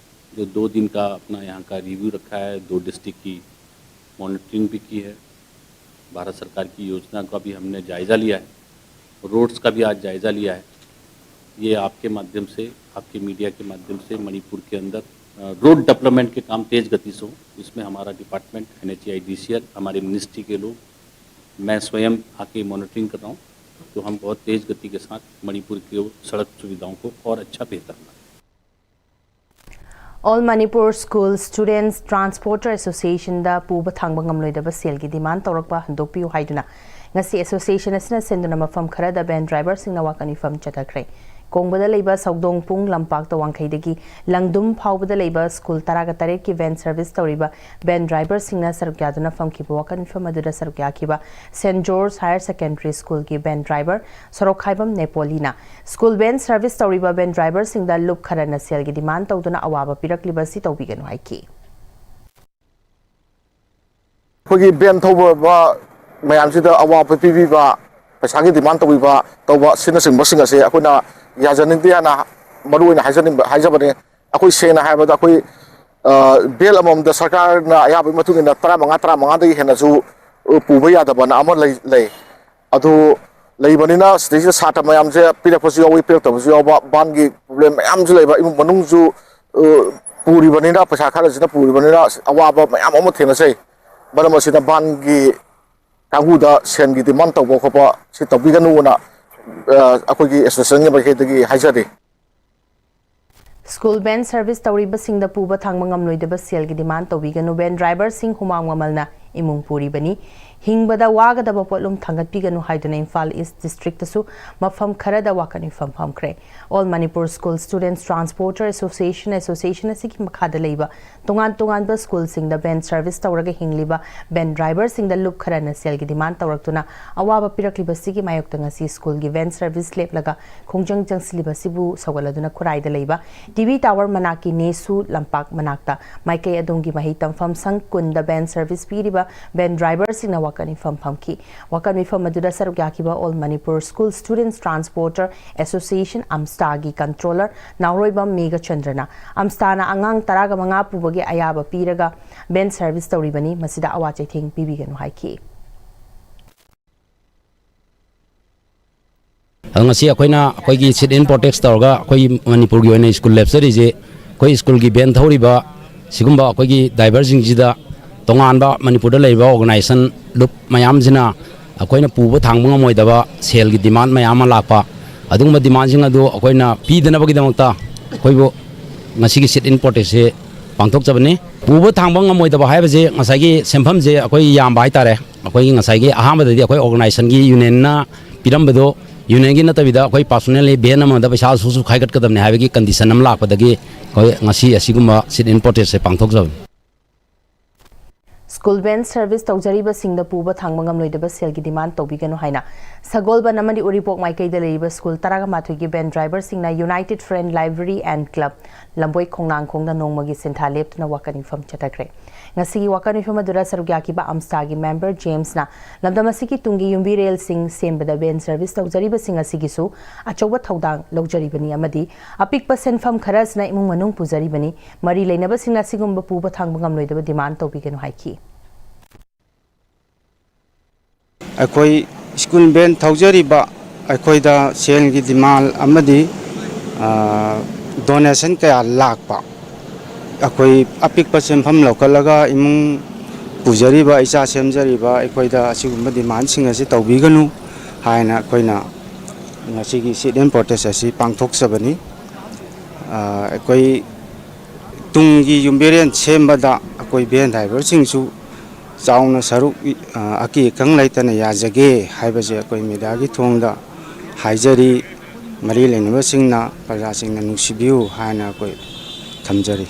जो दो दिन का अपना यहाँ का रिव्यू रखा है, दो डिस्ट्रिक्ट की मॉनिटरिंग भी की है, भारत सरकार की योजना का भी हमने जायज़ा लिया है, रोड्स का भी आज जायज़ा लिया है। ये आपके माध्यम से, आपके मीडिया के माध्यम से मणिपुर के अंदर रोड डेवलपमेंट के काम तेज गति से हो, इसमें हमारा डिपार्टमेंट, एनएचएआई डीसीएल, हमारी मिनिस्ट्री के लोग, मैं स्वयं आके मॉनिटरिंग कर रहा हूँ। तो हम बहुत तेज गति के साथ मणिपुर की सड़क सुविधाओं को और अच्छा, बेहतर बनाएं। All Manipur School Students Transporter Associationꯗ ꯄꯨꯕ ꯊꯥꯡꯕ ꯉꯝꯂꯣꯏꯗꯕ ꯁꯦꯜꯒꯤ ꯗꯤꯃꯥꯟ ꯇꯧꯔꯛꯄ ꯍꯟꯗꯣꯛꯄꯤꯌꯨ ꯍꯥꯏꯗꯨꯅ ꯉꯁꯤ ꯑꯦꯁꯣꯁꯤꯌꯦꯁꯟ ꯑꯁꯤꯅ ꯁꯤꯟꯗꯨꯅ ꯃꯐꯝ ꯈꯔꯗ ꯚꯦꯟ ꯗ꯭ꯔꯥꯏꯚꯔꯁꯤꯡꯅ ꯋꯥꯀꯠ ꯃꯤꯐꯝ ꯆꯠꯊꯈ꯭ꯔꯦ꯫ ꯀꯣꯡꯕꯗ ꯂꯩꯕ ꯁꯧꯗꯣꯡꯄꯨꯡ ꯂꯝꯄꯥꯛꯇ ꯋꯥꯡꯈꯩꯗꯒꯤ ꯂꯪꯗꯨꯝ ꯐꯥꯎꯕꯗ ꯂꯩꯕ ꯁ꯭ꯀꯨꯜ ꯇꯔꯥꯒ ꯇꯔꯦꯠꯀꯤ ꯚꯦꯟ ꯁꯔꯚꯤꯁ ꯇꯧꯔꯤꯕ ꯚꯦꯟ ꯗ꯭ꯔꯥꯏꯚꯔꯁꯤꯡꯅ ꯁꯔꯨꯛ ꯌꯥꯗꯨꯅ ꯐꯝꯈꯤꯕ ꯋꯥꯀꯠ ꯃꯤꯐꯝ ꯑꯗꯨꯗ ꯁꯔꯨꯛ ꯌꯥꯈꯤꯕ ꯁꯦꯟꯠ ꯖꯣꯔꯖ ꯍꯥꯌꯔ ꯁꯦꯀꯦꯟꯗꯔꯤ ꯁ꯭ꯀꯨꯜꯒꯤ ꯚꯦꯟ ꯗ꯭ꯔꯥꯏꯚꯔ ꯁꯣꯔꯣꯛꯈꯥꯏꯕꯝ ꯅꯦꯄꯣꯂꯤꯅ ꯁ꯭ꯀꯨꯜ ꯚꯦꯟ ꯁꯔꯚꯤꯁ ꯇꯧꯔꯤꯕ ꯚꯦꯟ ꯗ꯭ꯔꯥꯏꯚꯔꯁꯤꯡꯗ ꯂꯨꯞ ꯈꯔꯅ ꯁꯦꯜꯒꯤ ꯗꯤꯃꯥꯟ ꯇꯧꯗꯨꯅ ꯑꯋꯥꯕ ꯄꯤꯔꯛꯂꯤꯕ ꯑꯁꯤ ꯇꯧꯕꯤꯒꯅꯨ ꯍꯥꯏꯈꯤ꯫ ꯑꯩꯈꯣꯏꯒꯤ ꯚꯦꯟ ꯊꯧꯕ ꯃꯌꯥꯝꯁꯤꯗ ꯑꯋꯥꯕ ꯄꯤꯕꯤꯕ, ꯄꯩꯁꯥꯒꯤ ꯗꯤꯃꯥꯟ ꯇꯧꯕꯤꯕ, ꯇꯧꯕ ꯑꯁꯤꯅꯆꯤꯡꯕꯁꯤꯡ ꯑꯁꯦ ꯑꯩꯈꯣꯏꯅ ꯌꯥꯖꯅꯤꯡꯗꯦ ꯍꯥꯏꯅ ꯃꯔꯨ ꯑꯣꯏꯅ ꯍꯥꯏꯖꯅꯤꯡꯕ, ꯍꯥꯏꯖꯕꯅꯤ꯫ ꯑꯩꯈꯣꯏ ꯁꯦꯡꯅ ꯍꯥꯏꯔꯕꯗ ꯑꯩꯈꯣꯏ, ꯑ, ꯚꯦꯟ ꯑꯃꯃꯝꯗ ꯁꯔꯀꯥꯔꯅ ꯑꯌꯥꯕꯒꯤ ꯃꯇꯨꯡ ꯏꯟꯅ ꯇꯔꯥꯃꯉꯥ, ꯇꯔꯥꯃꯉꯥꯗꯒꯤ ꯍꯦꯟꯅꯁꯨ, ꯑ, ꯄꯨꯕ ꯌꯥꯗꯕꯅ ꯑꯃ ꯂꯩ, ꯂꯩ꯫ ꯑꯗꯨ ꯂꯩꯕꯅꯤꯅ ꯁꯤꯗꯩꯁꯤꯗ ꯁꯥꯇ꯭ꯔ ꯃꯌꯥꯝꯁꯦ ꯄꯤꯔꯛꯄꯁꯨ ꯌꯥꯎꯏ, ꯄꯤꯔꯛꯇꯕꯁꯨ ꯌꯥꯎꯕ, ꯚꯥꯟꯒꯤ ꯄ꯭ꯔꯣꯕ꯭ꯂꯦꯝ ꯃꯌꯥꯝꯁꯨ ꯂꯩꯕ, ꯏꯃꯨꯡ ꯃꯅꯨꯡꯁꯨ, ꯑ, ꯄꯨꯔꯤꯕꯅꯤꯅ, ꯄꯩꯁꯥ ꯈꯔꯁꯤꯅ ꯄꯨꯔꯤꯕꯅꯤꯅ ꯑꯋꯥꯕ ꯃꯌꯥꯝ ꯑꯃ ꯊꯦꯡꯅꯖꯩ꯫ ꯃꯔꯝ ꯑꯁꯤꯅ ꯚꯥꯟꯒꯤ ꯀꯥꯡꯕꯨꯗ ꯁꯦꯟꯒꯤ ꯗꯤꯃꯥꯟ ꯇꯧꯕ ꯈꯣꯠꯄ ꯁꯤ ꯇꯧꯕꯤꯒꯅꯨꯅ, ꯑ, ꯑꯩꯈꯣꯏꯒꯤ ꯑꯦꯁꯣꯁꯤꯌꯦꯁꯟꯒꯤ ꯃꯥꯏꯀꯩꯗꯒꯤ ꯍꯥꯏꯖꯔꯤ꯫ ꯁ꯭ꯀꯨꯜ ꯚꯦꯟ ꯁꯔꯚꯤꯁ ꯇꯧꯔꯤꯕꯁꯤꯡꯗ ꯄꯨꯕ ꯊꯥꯡꯕ ꯉꯝꯂꯣꯏꯗꯕ ꯁꯦꯜꯒꯤ ꯗꯤꯃꯥꯟ ꯇꯧꯕꯤꯒꯅꯨ, ꯚꯦꯟ ꯗ꯭ꯔꯥꯏꯚꯔꯁꯤꯡ ꯍꯨꯃꯥꯡ ꯃꯃꯜꯅ ꯏꯃꯨꯡ ꯄꯨꯔꯤꯕꯅꯤ, ꯍꯤꯡꯕꯗ ꯋꯥꯒꯗꯕ ꯄꯣꯠꯂꯨꯝ ꯊꯥꯡꯒꯠꯄꯤꯒꯅꯨ ꯍꯥꯏꯗꯨꯅ ꯏꯝꯐꯥꯜ ꯏꯁ ꯗꯤꯁꯇ꯭ꯔꯤꯛꯇꯁꯨ ꯃꯐꯝ ꯈꯔꯗ ꯋꯥꯀꯠ ꯃꯤꯐꯝ ꯐꯝꯈ꯭ꯔꯦ꯫ All Manipur School Students Transporter Association, association ꯑꯁꯤꯒꯤ ꯃꯈꯥꯗ ꯂꯩꯕ ꯇꯣꯉꯥꯟ ꯇꯣꯉꯥꯟꯕ ꯁ꯭ꯀꯨꯜꯁꯤꯡꯗ ꯚꯦꯟ ꯁꯔꯚꯤꯁ ꯇꯧꯔꯒ ꯍꯤꯡꯂꯤꯕ ꯚꯦꯟ ꯗ꯭ꯔꯥꯏꯚꯔꯁꯤꯡꯗ ꯂꯨꯞ ꯈꯔꯅ ꯁꯦꯜꯒꯤ ꯗꯤꯃꯥꯟ ꯇꯧꯔꯛꯇꯨꯅ ꯑꯋꯥꯕ ꯄꯤꯔꯛꯂꯤꯕꯁꯤꯒꯤ ꯃꯥꯌꯣꯛꯇ ꯉꯁꯤ ꯁ꯭ꯀꯨꯜꯒꯤ ꯚꯦꯟ ꯁꯔꯚꯤꯁ ꯂꯦꯞꯂꯒ ꯈꯣꯡꯖꯪ ꯆꯪꯁꯤꯜꯂꯤꯕꯁꯤꯕꯨ ꯁꯧꯒꯠꯂꯗꯨꯅ ꯈꯨꯔꯥꯏꯗ ꯂꯩꯕ ꯇꯤꯚꯤ ꯇꯥꯋꯔ ꯃꯅꯥꯛꯀꯤ ꯅꯦꯁꯨ ꯂꯝꯄꯥꯛ ꯃꯅꯥꯛꯇ ꯃꯥꯏꯀꯩ ꯑꯗꯣꯝꯒꯤ ꯃꯍꯩ ꯇꯝꯐꯝ ꯁꯪ ꯀꯨꯟꯗ ꯚꯦꯟ ꯁꯔꯚꯤꯁ ꯄꯤꯔꯤꯕ ꯚꯦꯟ ꯗ꯭ꯔꯥꯏꯚꯔꯁꯤꯡꯅ ꯋꯥꯀꯠ ꯃꯤꯐꯝ ꯐꯝꯈꯤ꯫ ꯋꯥꯀꯠ ꯃꯤꯐꯝ ꯑꯗꯨꯗ ꯁꯔꯨꯛ ꯌꯥꯈꯤꯕ All Manipur School Students Transporter Association, ꯑꯝꯁ꯭ꯇꯥꯒꯤ ꯀꯟꯇ꯭ꯔꯣꯂꯔ ꯅꯥꯎꯔꯣꯏꯕꯝ ꯃꯦꯘꯆꯟꯗ꯭ꯔꯅ ꯑꯝꯁ꯭ꯇꯥꯅ ꯑꯉꯥꯡ ꯇꯔꯥꯒ ꯃꯉꯥ ꯄꯨꯕꯒꯤ ꯑꯌꯥꯕ ꯄꯤꯔꯒ ꯚꯦꯟ ꯁꯔꯚꯤꯁ ꯇꯧꯔꯤꯕꯅꯤ, ꯃꯁꯤꯗ ꯑꯋꯥ ꯆꯩꯊꯦꯡ ꯄꯤꯕꯤꯒꯅꯨ ꯍꯥꯏꯈꯤ꯫ ꯑꯗꯣ ꯉꯁꯤ ꯑꯩꯈꯣꯏꯅ ꯑꯩꯈꯣꯏꯒꯤ sit-in protest ꯇꯧꯔꯒ ꯑꯩꯈꯣꯏꯒꯤ ꯃꯅꯤꯄꯨꯔꯒꯤ ꯑꯣꯏꯅ ꯁ꯭ꯀꯨꯜ ꯂꯦꯞꯆꯔꯤꯁꯦ ꯑꯩꯈꯣꯏ ꯁ꯭ꯀꯨꯜꯒꯤ ꯚꯦꯟ ꯊꯧꯔꯤꯕ ꯁꯤꯒꯨꯝꯕ ꯑꯩꯈꯣꯏꯒꯤ ꯗ꯭ꯔꯥꯏꯚꯔꯁꯤꯡꯁꯤꯗ ꯇꯣꯉꯥꯟꯕ ꯃꯅꯤꯄꯨꯔꯗ ꯂꯩꯔꯤꯕ ꯑꯣꯔꯒꯅꯥꯏꯖꯦꯁꯟ ꯂꯨꯞ ꯃꯌꯥꯝꯁꯤꯅ ꯑꯩꯈꯣꯏꯅ ꯄꯨꯕ ꯊꯥꯡꯕ ꯉꯝꯃꯣꯏꯗꯕ ꯁꯦꯜꯒꯤ ꯗꯤꯃꯥꯟ ꯃꯌꯥꯝ ꯑꯃ ꯂꯥꯛꯄ, ꯑꯗꯨꯒꯨꯝꯕ ꯗꯤꯃꯥꯟꯁꯤꯡ ꯑꯗꯨ ꯑꯩꯈꯣꯏꯅ ꯄꯤꯗꯅꯕꯒꯤꯗꯃꯛꯇ ꯑꯩꯈꯣꯏꯕꯨ ꯉꯁꯤꯒꯤ ꯁꯤꯠ ꯏꯟ ꯄ꯭ꯔꯣꯇꯦꯁꯁꯦ ꯄꯥꯡꯊꯣꯛꯆꯕꯅꯤ꯫ ꯄꯨꯕ ꯊꯥꯡꯕ ꯉꯝꯃꯣꯏꯗꯕ ꯍꯥꯏꯕꯁꯦ ꯉꯁꯥꯏꯒꯤ ꯁꯦꯟꯐꯝꯁꯦ ꯑꯩꯈꯣꯏ ꯌꯥꯝꯕ ꯍꯥꯏꯇꯥꯔꯦ꯫ ꯑꯩꯈꯣꯏꯒꯤ ꯉꯁꯥꯏꯒꯤ ꯑꯍꯥꯟꯕꯗꯗꯤ ꯑꯩꯈꯣꯏ ꯑꯣꯔꯒꯅꯥꯏꯖꯦꯁꯟꯒꯤ ꯌꯨꯅꯤꯌꯟꯅ ꯄꯤꯔꯝꯕꯗꯣ, ꯌꯨꯅꯤꯌꯟꯒꯤ ꯅꯠꯇꯕꯤꯗ ꯑꯩꯈꯣꯏ ꯄꯥꯔꯁꯣꯅꯦꯜꯂꯤ ꯚꯦꯟ ꯑꯃꯗ ꯄꯩꯁꯥ ꯑꯁꯨꯛ ꯑꯁꯨꯛ ꯈꯥꯏꯒꯠꯀꯗꯕꯅꯤ ꯍꯥꯏꯕꯒꯤ ꯀꯟꯗꯤꯁꯟ ꯑꯃ ꯂꯥꯛꯄꯗꯒꯤ ꯑꯩꯈꯣꯏ ꯉꯁꯤ ꯑꯁꯤꯒꯨꯝꯕ ꯁꯤꯠ ꯏꯟ ꯄ꯭ꯔꯣꯇꯦꯁꯁꯦ ꯄꯥꯡꯊꯣꯛꯆꯕꯅꯤ꯫ ꯁ꯭ꯀꯨꯜ ꯚꯦꯟ ꯁꯔꯚꯤꯁ ꯇꯧꯖꯔꯤꯕꯁꯤꯡꯗ ꯄꯨꯕ ꯊꯥꯡꯕ ꯉꯝꯂꯣꯏꯗꯕ ꯁꯦꯜꯒꯤ ꯗꯤꯃꯥꯟ ꯇꯧꯕꯤꯒꯅꯨ ꯍꯥꯏꯅ ꯁꯒꯣꯜꯕꯟ ꯑꯃꯗꯤ ꯎꯔꯤꯄꯣꯛ ꯃꯥꯏꯀꯩꯗ ꯂꯩꯔꯤꯕ ꯁ꯭ꯀꯨꯜ ꯇꯔꯥꯃꯥꯊꯣꯏꯒꯤ ꯚꯦꯟ ꯗ꯭ꯔꯥꯏꯚꯔꯁꯤꯡꯅ united friend library and club Lamboi ꯈꯣꯡꯅꯥꯡꯈꯣꯡꯗ ꯅꯣꯡꯃꯒꯤ ꯁꯤꯟꯊꯥ ꯂꯦꯞꯇꯨꯅ ꯋꯥꯀꯠ ꯃꯤꯐꯝ ꯆꯠꯊꯈ꯭ꯔꯦ꯫ ꯉꯁꯤꯒꯤ ꯋꯥꯀꯠ ꯃꯤꯐꯝ ꯑꯗꯨꯗ ꯁꯔꯨꯛ ꯌꯥꯈꯤꯕ ꯑꯝꯁꯥꯒꯤ ꯃꯦꯝꯕꯔ ꯖꯦꯝꯁꯅ ꯂꯝꯗꯝ ꯑꯁꯤꯒꯤ ꯇꯨꯡꯒꯤ ꯌꯨꯝꯕꯤꯔꯦꯜꯁꯤꯡ ꯁꯦꯝꯕꯗ ꯚꯦꯟ ꯁꯔꯚꯤꯁ ꯇꯧꯖꯔꯤꯕꯁꯤꯡ ꯑꯁꯤꯒꯤꯁꯨ ꯑꯆꯧꯕ ꯊꯧꯗꯥꯡ ꯂꯧꯖꯔꯤꯕꯅꯤ ꯑꯃꯗꯤ ꯑꯄꯤꯛꯄ ꯁꯦꯟꯐꯝ ꯈꯔꯁꯤꯅ ꯏꯃꯨꯡ ꯃꯅꯨꯡ ꯄꯨꯖꯔꯤꯕꯅꯤ꯫ ꯃꯔꯤ ꯂꯩꯅꯕꯁꯤꯡꯅ ꯑꯁꯤꯒꯨꯝꯕ ꯄꯨꯕ ꯊꯥꯡꯕ ꯉꯝꯂꯣꯏꯗꯕ ꯗꯤꯃꯥꯟ ꯇꯧꯕꯤꯒꯅꯨ ꯍꯥꯏꯈꯤ꯫ ꯑꯩꯈꯣꯏ ꯁ꯭ꯀꯨꯜ ꯚꯦꯟ ꯊꯧꯖꯔꯤꯕ ꯑꯩꯈꯣꯏꯗ ꯁꯦꯜꯒꯤ ꯗꯤꯃꯥꯟ ꯑꯃꯗꯤ ꯗꯣꯅꯦꯁꯟ ꯀꯌꯥ ꯂꯥꯛꯄ, ꯑꯩꯈꯣꯏ ꯑꯄꯤꯛꯄ ꯁꯦꯟꯐꯝ ꯂꯧꯈꯠꯂꯒ ꯏꯃꯨꯡ ꯄꯨꯖꯔꯤꯕ, ꯏꯆꯥ ꯁꯦꯝꯖꯔꯤꯕ ꯑꯩꯈꯣꯏꯗ ꯑꯁꯤꯒꯨꯝꯕ ꯗꯤꯃꯥꯟꯁꯤꯡ ꯑꯁꯤ ꯇꯧꯕꯤꯒꯅꯨ ꯍꯥꯏꯅ ꯑꯩꯈꯣꯏꯅ ꯉꯁꯤꯒꯤ ꯁꯤꯠ ꯏꯟ ꯄ꯭ꯔꯣꯇꯦꯁ ꯑꯁꯤ ꯄꯥꯡꯊꯣꯛꯆꯕꯅꯤ꯫ ꯑꯩꯈꯣꯏ ꯇꯨꯡꯒꯤ ꯌꯨꯝꯕꯤꯔꯦꯟ ꯁꯦꯝꯕꯗ ꯑꯩꯈꯣꯏ ꯚꯦꯟ ꯗ꯭ꯔꯥꯏꯚꯔꯁꯤꯡꯁꯨ ꯆꯥꯎꯅ ꯁꯔꯨꯛ ꯑꯀꯤ ꯑꯈꯪ ꯂꯩꯇꯅ ꯌꯥꯖꯒꯦ ꯍꯥꯏꯕꯁꯦ ꯑꯩꯈꯣꯏ ꯃꯦꯗꯤꯌꯥꯒꯤ ꯊꯣꯡꯗ ꯍꯥꯏꯖꯔꯤ꯫ ꯃꯔꯤ ꯂꯩꯅꯕꯁꯤꯡꯅ, ꯄ꯭ꯔꯖꯥꯁꯤꯡꯅ ꯅꯨꯡꯁꯤꯕꯤꯌꯨ ꯍꯥꯏꯅ ꯑꯩꯈꯣꯏ ꯊꯝꯖꯔꯤ꯫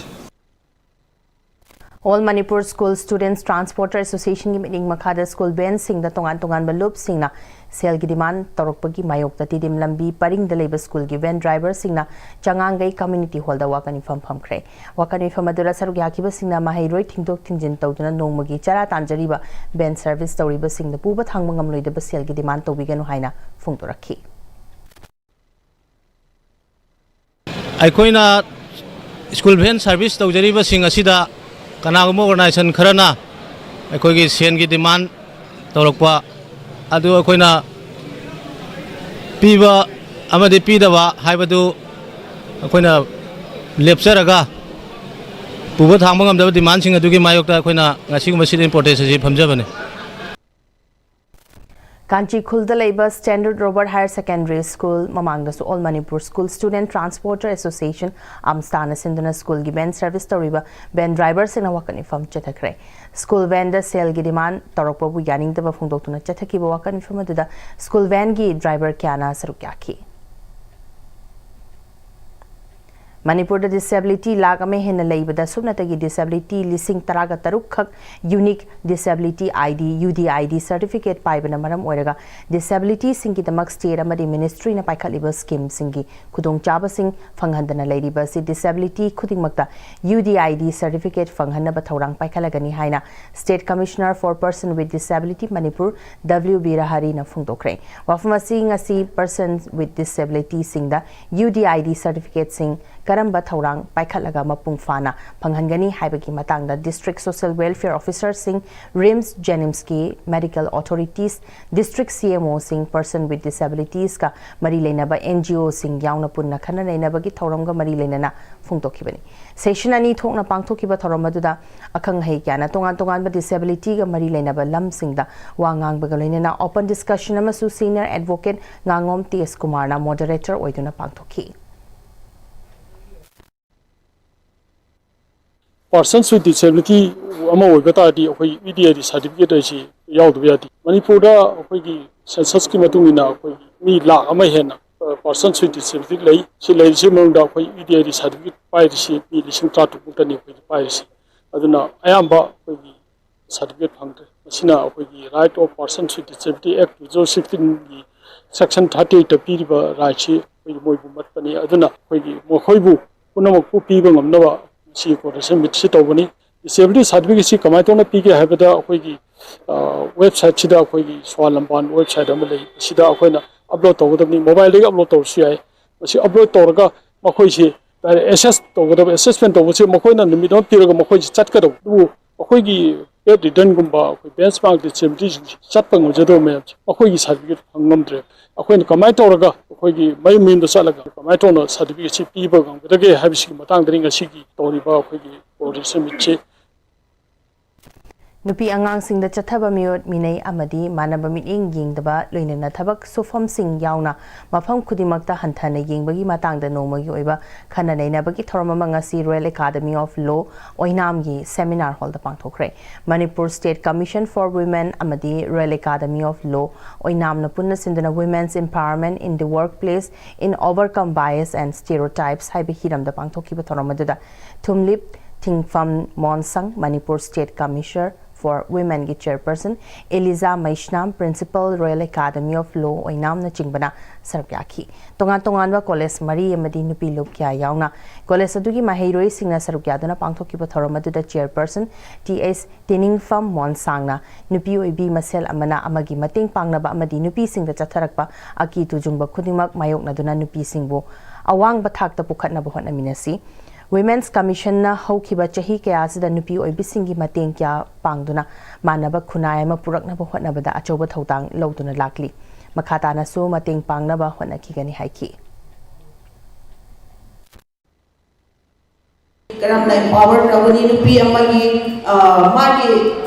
All Manipur School Students Transporter Associationꯒꯤ ꯃꯤꯠꯌꯦꯡ ꯃꯈꯥꯗ ꯁ꯭ꯀꯨꯜ ꯚꯦꯟꯁꯤꯡꯗ ꯇꯣꯉꯥꯟ ꯇꯣꯉꯥꯟꯕ ꯂꯨꯞꯁꯤꯡꯅ ꯁꯦꯜꯒꯤ ꯗꯤꯃꯥꯟ ꯇꯧꯔꯛꯄꯒꯤ ꯃꯥꯌꯣꯛꯇ ꯇꯤꯗꯤꯝ ꯂꯝꯕꯤ ꯄꯔꯤꯡꯗ ꯂꯩꯕ ꯁ꯭ꯀꯨꯜꯒꯤ ꯚꯦꯟ ꯗ꯭ꯔꯥꯏꯚꯔꯁꯤꯡꯅ ꯆꯉꯥꯡꯒꯩ ꯀꯝꯃ꯭ꯌꯨꯅꯤꯇꯤ ꯍꯣꯜꯗ ꯋꯥꯀꯠ ꯃꯤꯐꯝ ꯐꯝꯈ꯭ꯔꯦ꯫ ꯋꯥꯀꯠ ꯃꯤꯐꯝ ꯑꯗꯨꯗ ꯁꯔꯨꯛ ꯌꯥꯈꯤꯕꯁꯤꯡꯅ ꯃꯍꯩꯔꯣꯏ ꯊꯤꯟꯗꯣꯛ ꯊꯤꯟꯖꯤꯟ ꯇꯧꯗꯨꯅ ꯅꯣꯡꯃꯒꯤ ꯆꯔꯥ ꯇꯥꯟꯖꯔꯤꯕ ꯚꯦꯟ ꯁꯔꯚꯤꯁ ꯇꯧꯔꯤꯕꯁꯤꯡꯗ ꯄꯨꯕ ꯊꯥꯡꯕ ꯉꯝꯂꯣꯏꯗꯕ ꯁꯦꯜꯒꯤ ꯗꯤꯃꯥꯟ ꯇꯧꯕꯤꯒꯅꯨ ꯍꯥꯏꯅ ꯐꯣꯡꯗꯣꯔꯛꯈꯤ꯫ ꯑꯩꯈꯣꯏꯅ ꯁ꯭ꯀꯨꯜ ꯚꯦꯟ ꯁꯥꯔꯚꯤꯁ ꯇꯧꯖꯔꯤꯕꯁꯤꯡ ꯑꯁꯤꯗ ꯀꯅꯥꯒꯨꯝꯕ ꯑꯣꯔꯒꯅꯥꯏꯖꯦꯁꯟ ꯈꯔꯅ ꯑꯩꯈꯣꯏꯒꯤ ꯁꯦꯟꯒꯤ ꯗꯤꯃꯥꯟ ꯇꯧꯔꯛꯄ ꯑꯗꯨ ꯑꯩꯈꯣꯏꯅ ꯄꯤꯕ ꯑꯃꯗꯤ ꯄꯤꯗꯕ ꯍꯥꯏꯕꯗꯨ ꯑꯩꯈꯣꯏꯅ ꯂꯦꯞꯆꯔꯒ ꯄꯨꯕ ꯊꯥꯡꯕ ꯉꯝꯗꯕ ꯗꯤꯃꯥꯟꯁꯤꯡ ꯑꯗꯨꯒꯤ ꯃꯥꯌꯣꯛꯇ ꯑꯩꯈꯣꯏꯅ ꯉꯁꯤꯒꯨꯝꯕ sit-in protest ꯑꯁꯤ ꯐꯝꯖꯕꯅꯤ꯫ ꯀꯥꯟꯆꯤꯈꯨꯜꯗ ꯂꯩꯕ Standard Robert Higher Secondary School ꯃꯃꯥꯡꯗꯁꯨ All Manipur School Student Transporter Association, ꯑꯝꯁꯇꯥꯅ ꯁꯤꯟꯗꯨꯅ ꯁ꯭ꯀꯨꯜꯒꯤ ꯚꯦꯟ ꯁꯔꯚꯤꯁ ꯇꯧꯔꯤꯕ ꯚꯦꯟ ꯗ꯭ꯔꯥꯏꯚꯔꯁꯤꯡꯅ ꯋꯥꯀꯠ ꯃꯤꯐꯝ ꯆꯠꯊꯈ꯭ꯔꯦ꯫ ꯁ꯭ꯀꯨꯜ ꯚꯦꯟꯗ ꯁꯦꯜꯒꯤ ꯗꯤꯃꯥꯟ ꯇꯧꯔꯛꯄꯕꯨ ꯌꯥꯅꯤꯡꯗꯕ ꯐꯣꯡꯗꯣꯛꯇꯨꯅ ꯆꯠꯊꯈꯤꯕ ꯋꯥꯀꯠ ꯃꯤꯐꯝ ꯑꯗꯨꯗ ꯁ꯭ꯀꯨꯜ ꯚꯦꯟꯒꯤ ꯗ꯭ꯔꯥꯏꯚꯔ ꯀꯌꯥꯅ ꯁꯔꯨꯛ ꯌꯥꯈꯤ꯫ ꯃꯅꯤꯄꯨꯔꯗ ꯗꯤꯁꯦꯕꯤꯂꯤꯇꯤ ꯂꯥꯈ ꯑꯃ ꯍꯦꯟꯅ ꯂꯩꯕꯗ ꯁꯨꯞꯅꯇꯒꯤ ꯗꯤꯁꯦꯕꯤꯂꯤꯇꯤ ꯂꯤꯁꯤꯡ ꯇꯔꯥꯒ ꯇꯔꯨꯛ ꯈꯛ unique disability I D, U D I D, certificate ꯄꯥꯏꯕꯅ ꯃꯔꯝ ꯑꯣꯏꯔꯒ ꯗꯤꯁꯦꯕꯤꯂꯤꯇꯤꯁꯤꯡꯒꯤꯗꯃꯛ ꯁ꯭ꯇꯦꯠ ꯑꯃꯗꯤ ꯃꯤꯅꯤꯁꯇ꯭ꯔꯤꯅ ꯄꯥꯏꯈꯠꯂꯤꯕ ꯁ꯭ꯀꯤꯝꯁꯤꯡꯒꯤ ꯈꯨꯗꯣꯡꯆꯥꯕꯁꯤꯡ ꯐꯪꯍꯟꯗꯅ ꯂꯩꯔꯤꯕ ꯑꯁꯤ ꯗꯤꯁꯦꯕꯤꯂꯤꯇꯤ ꯈꯨꯗꯤꯡꯃꯛꯇ U D I D certificate ꯐꯪꯍꯟꯅꯕ ꯊꯧꯔꯥꯡ ꯄꯥꯏꯈꯠꯂꯒꯅꯤ ꯍꯥꯏꯅ State Commissioner for Person with Disability Manipur, W ꯕꯤꯔꯍꯔꯤꯅ ꯐꯣꯡꯗꯣꯛꯈ꯭ꯔꯦ꯫ ꯋꯥꯐꯝ ꯑꯁꯤ ꯉꯁꯤ Person with Disabilityꯁꯤꯡꯗ ꯌꯨ ꯗꯤ ꯑꯥꯏ ꯗꯤ ꯁꯔꯇꯤꯐꯤꯀꯦꯠꯁꯤꯡ ꯀꯔꯝꯕ ꯊꯧꯔꯥꯡ ꯄꯥꯏꯈꯠꯂꯒ ꯃꯄꯨꯡ ꯐꯥꯅ ꯐꯪꯍꯟꯒꯅꯤ ꯍꯥꯏꯕꯒꯤ ꯃꯇꯥꯡꯗ District Social Welfare Officerꯁꯤꯡ, RIMS JNIMSꯀꯤ medical authorities, District C M Oꯁꯤꯡ, Person with Disabilitiesꯀ ꯃꯔꯤ ꯂꯩꯅꯕ N G Oꯁꯤꯡ ꯌꯥꯎꯅ ꯄꯨꯟꯅ ꯈꯟꯅ ꯅꯩꯅꯕꯒꯤ ꯊꯧꯔꯝꯒ ꯃꯔꯤ ꯂꯩꯅꯅ ꯐꯣꯡꯗꯣꯛꯈꯤꯕꯅꯤ꯫ Session ꯑꯅꯤ ꯊꯣꯛꯅ ꯄꯥꯡꯊꯣꯛꯈꯤꯕ ꯊꯧꯔꯝ ꯑꯗꯨꯗ ꯑꯈꯪ ꯑꯍꯩ ꯀꯌꯥꯅ ꯇꯣꯉꯥꯟ ꯇꯣꯉꯥꯟꯕ ꯗꯤꯁꯦꯕꯤꯂꯤꯇꯤꯒ ꯃꯔꯤ ꯂꯩꯅꯕ ꯂꯝꯁꯤꯡꯗ ꯋꯥ ꯉꯥꯡꯕꯒ ꯂꯣꯏꯅꯅ open discussion ꯑꯃꯁꯨ Senior Advocate ꯉꯥꯉꯣꯝ ꯇꯦꯖ ꯀꯨꯃꯥꯔꯅ moderator ꯑꯣꯏꯗꯨꯅ ꯄꯥꯡꯊꯣꯛꯈꯤ꯫ Persons with disability ꯑꯃ ꯑꯣꯏꯕ ꯇꯥꯔꯗꯤ ꯑꯩꯈꯣꯏ U D I D certificate ꯍꯥꯏꯁꯤ ꯌꯥꯎꯗꯕ ꯌꯥꯗꯦ꯫ ꯃꯅꯤꯄꯨꯔꯗ ꯑꯩꯈꯣꯏꯒꯤ ꯁꯦꯟꯁꯁꯀꯤ ꯃꯇꯨꯡ ꯏꯟꯅ ꯑꯩꯈꯣꯏꯒꯤ ꯃꯤ ꯂꯥꯈ ꯑꯃ ꯍꯦꯟꯅ Persons with Disability ꯂꯩ꯫ ꯁꯤ ꯂꯩꯔꯤꯁꯤ ꯃꯅꯨꯡꯗ ꯑꯩꯈꯣꯏ U D I D certificate ꯄꯥꯏꯔꯤꯁꯤ ꯃꯤ ꯂꯤꯁꯤꯡ ꯇꯔꯥꯇꯔꯨꯛ ꯃꯨꯛꯇꯅꯤ ꯑꯩꯈꯣꯏꯒꯤ ꯄꯥꯏꯔꯤꯁꯤ꯫ ꯑꯗꯨꯅ ꯑꯌꯥꯝꯕ ꯑꯩꯈꯣꯏꯒꯤ ꯁꯥꯔꯇꯤꯐꯤꯀꯦꯠ ꯐꯪꯗ꯭ꯔꯦ꯫ ꯃꯁꯤꯅ ꯑꯩꯈꯣꯏꯒꯤ Right of Persons with Disability Act two thousand sixteenꯒꯤ section thirty eightꯇ ꯄꯤꯔꯤꯕ ꯔꯥꯏꯠꯁꯤ ꯑꯩꯈꯣꯏꯒꯤ ꯃꯣꯏꯕꯨ ꯃꯠꯄꯅꯤ꯫ ꯑꯗꯨꯅ ꯑꯩꯈꯣꯏꯒꯤ ꯃꯈꯣꯏꯕꯨ ꯄꯨꯝꯅꯃꯛꯄꯨ ꯄꯤꯕ ꯉꯝꯅꯕ ꯁꯤ ꯀꯣꯔꯗꯤꯅꯦꯁꯟ ꯃꯤꯠꯁꯤ ꯇꯧꯕꯅꯤ꯫ ꯗꯤꯁꯦꯕꯤꯂꯤꯇꯤ ꯁꯥꯔꯇꯤꯐꯤꯀꯦꯠꯁꯤ ꯀꯃꯥꯏꯅ ꯇꯧꯅ ꯄꯤꯒꯦ ꯍꯥꯏꯕꯗ ꯑꯩꯈꯣꯏꯒꯤ ꯋꯦꯕꯁꯥꯏꯠꯁꯤꯗ ꯑꯩꯈꯣꯏꯒꯤ ꯁ꯭ꯋꯥ ꯂꯝꯕꯥꯟ ꯋꯦꯕꯁꯥꯏꯠ ꯑꯃ ꯂꯩ꯫ ꯁꯤꯗ ꯑꯩꯈꯣꯏꯅ ꯑꯞꯂꯣꯗ ꯇꯧꯒꯗꯕꯅꯤ꯫ ꯃꯣꯕꯥꯏꯜꯗꯒꯤ ꯑꯞꯂꯣꯗ ꯇꯧꯔꯁꯨ ꯌꯥꯏ꯫ ꯃꯁꯤ ꯑꯞꯂꯣꯗ ꯇꯧꯔꯒ ꯃꯈꯣꯏꯁꯤ ꯑꯦꯁꯦꯁ ꯇꯧꯒꯗꯕ, ꯑꯦꯁꯦꯁꯃꯦꯟ ꯇꯧꯕꯁꯤ ꯃꯈꯣꯏꯅ ꯅꯨꯃꯤꯠ ꯑꯃ ꯄꯤꯔꯒ ꯃꯈꯣꯏꯁꯤ ꯆꯠꯀꯗꯕ꯫ ꯑꯗꯨꯕꯨ ꯑꯩꯈꯣꯏꯒꯤ ꯕꯦꯗ ꯔꯤꯗꯟꯒꯨꯝꯕ, ꯑꯩꯈꯣꯏ ꯕꯦꯟꯆ ꯃꯥꯔꯛ ꯗꯤꯁꯦꯕꯤꯂꯤꯇꯤꯁꯤꯡꯁꯦ ꯆꯠꯄ ꯉꯝꯖꯗꯕ ꯃꯌꯥꯝꯁꯦ, ꯃꯈꯣꯏꯒꯤ ꯁꯥꯔꯇꯤꯐꯤꯀꯦꯠ ꯐꯪ ꯉꯝꯗ꯭ꯔꯦ꯫ ꯑꯩꯈꯣꯏꯅ ꯀꯃꯥꯏꯅ ꯇꯧꯔꯒ ꯑꯩꯈꯣꯏꯒꯤ ꯃꯌꯨꯝ ꯃꯌꯨꯝꯗ ꯆꯠꯂꯒ ꯀꯃꯥꯏꯅ ꯇꯧꯅ ꯁꯥꯔꯇꯤꯐꯤꯀꯦꯠꯁꯤ ꯄꯤꯕ ꯉꯝꯒꯗꯒꯦ ꯍꯥꯏꯕꯁꯤꯒꯤ ꯃꯇꯥꯡꯗꯅꯤ ꯉꯁꯤꯒꯤ ꯇꯧꯔꯤꯕ ꯑꯩꯈꯣꯏꯒꯤ ꯀꯣꯑꯣꯔꯗꯤꯅꯦꯁꯟ ꯃꯤꯠꯁꯤ꯫ ꯅꯨꯄꯤ ꯑꯉꯥꯡꯁꯤꯡꯗ ꯆꯠꯊꯕ ꯃꯤꯑꯣꯠ ꯃꯤꯅꯩ ꯑꯃꯗꯤ ꯃꯥꯟꯅꯕ ꯃꯤꯠꯌꯦꯡ ꯌꯦꯡꯗꯕ, ꯂꯣꯏꯅꯅ ꯊꯕꯛ ꯁꯨꯐꯝꯁꯤꯡ ꯌꯥꯎꯅ ꯃꯐꯝ ꯈꯨꯗꯤꯡꯃꯛꯇ ꯍꯟꯊꯅ ꯌꯦꯡꯕꯒꯤ ꯃꯇꯥꯡꯗ ꯅꯣꯡꯃꯒꯤ ꯑꯣꯏꯕ ꯈꯟꯅ ꯅꯩꯅꯕꯒꯤ ꯊꯧꯔꯝ ꯑꯃ ꯉꯁꯤ ꯔꯣꯌꯦꯜ ꯑꯦꯀꯥꯗꯃꯤ ꯑꯣꯐ ꯂꯣ ꯑꯣꯏꯅꯥꯝꯒꯤ ꯁꯦꯃꯤꯅꯥꯔ ꯍꯣꯜꯗ ꯄꯥꯡꯊꯣꯛꯈ꯭ꯔꯦ꯫ Manipur State Commission for Women ꯑꯃꯗꯤ ꯔꯣꯌꯦꯜ ꯑꯦꯀꯥꯗꯃꯤ ꯑꯣꯐ ꯂꯣ ꯑꯣꯏꯅꯥꯝꯅ ꯄꯨꯟꯅ ꯁꯤꯟꯗꯨꯅ Women's Empowerment in the Workplace in Overcome Bias and Stereotypes ꯍꯥꯏꯕ ꯍꯤꯔꯝꯗ ꯄꯥꯡꯊꯣꯛꯈꯤꯕ ꯊꯧꯔꯝ ꯑꯗꯨꯗ ꯊꯨꯝꯂꯤꯞ ꯊꯤꯡꯐꯝ ꯃꯣꯟꯁꯪ, Manipur State Commissioner for Womenꯒꯤ Chairperson, ꯑꯦꯂꯤꯖꯥ Meisnam, Principal Royal Academy of Law ꯑꯣꯏꯅꯥꯝꯅꯆꯤꯡꯕꯅ ꯁꯔꯨꯛ ꯌꯥꯈꯤ꯫ ꯇꯣꯉꯥꯟ ꯇꯣꯉꯥꯟꯕ ꯀꯣꯂꯦꯖ ꯃꯔꯤ ꯑꯃꯗꯤ ꯅꯨꯄꯤ ꯂꯨꯞ ꯀꯌꯥ ꯌꯥꯎꯅ ꯀꯣꯂꯦꯖ ꯑꯗꯨꯒꯤ ꯃꯍꯩꯔꯣꯏꯁꯤꯡꯅ ꯁꯔꯨꯛ ꯌꯥꯗꯨꯅ ꯄꯥꯡꯊꯣꯛꯈꯤꯕ ꯊꯧꯔꯝ ꯑꯗꯨꯗ Chairperson ꯇꯤ ꯑꯩꯆ ꯇꯤꯅꯤꯡꯐꯝ ꯃꯣꯟꯁꯥꯡꯅ ꯅꯨꯄꯤ ꯑꯣꯏꯕꯤ ꯃꯁꯦꯜ ꯑꯃꯅ ꯑꯃꯒꯤ ꯃꯇꯦꯡ ꯄꯥꯡꯅꯕ ꯑꯃꯗꯤ ꯅꯨꯄꯤꯁꯤꯡꯗ ꯆꯠꯊꯔꯛꯄ ꯑꯀꯤ ꯇꯨꯖꯨꯡꯕ ꯈꯨꯗꯤꯡꯃꯛ ꯃꯥꯌꯣꯛꯅꯗꯨꯅ ꯅꯨꯄꯤꯁꯤꯡꯕꯨ ꯑꯋꯥꯡꯕ ꯊꯥꯛꯇ ꯄꯨꯈꯠꯅꯕ ꯍꯣꯠꯅꯃꯤꯟꯅꯁꯤ꯫ Women's Commissionꯅ ꯍꯧꯈꯤꯕ ꯆꯍꯤ ꯀꯌꯥ ꯑꯁꯤꯗ ꯅꯨꯄꯤ ꯑꯣꯏꯕꯤꯁꯤꯡꯒꯤ ꯃꯇꯦꯡ ꯀꯌꯥ ꯄꯥꯡꯗꯨꯅ ꯃꯥꯟꯅꯕ ꯈꯨꯟꯅꯥꯏ ꯑꯃ ꯄꯨꯔꯛꯅꯕ ꯍꯣꯠꯅꯕꯗ ꯑꯆꯧꯕ ꯊꯧꯗꯥꯡ ꯂꯧꯗꯨꯅ ꯂꯥꯛꯂꯤ꯫ ꯃꯈꯥ ꯇꯥꯅꯁꯨ ꯃꯇꯦꯡ ꯄꯥꯡꯅꯕ ꯍꯣꯠꯅꯈꯤꯒꯅꯤ ꯍꯥꯏꯈꯤ꯫ ꯀꯔꯝꯅ empower ꯇꯧꯒꯅꯤ ꯅꯨꯄꯤ ꯑꯃꯒꯤ ꯃꯥꯒꯤ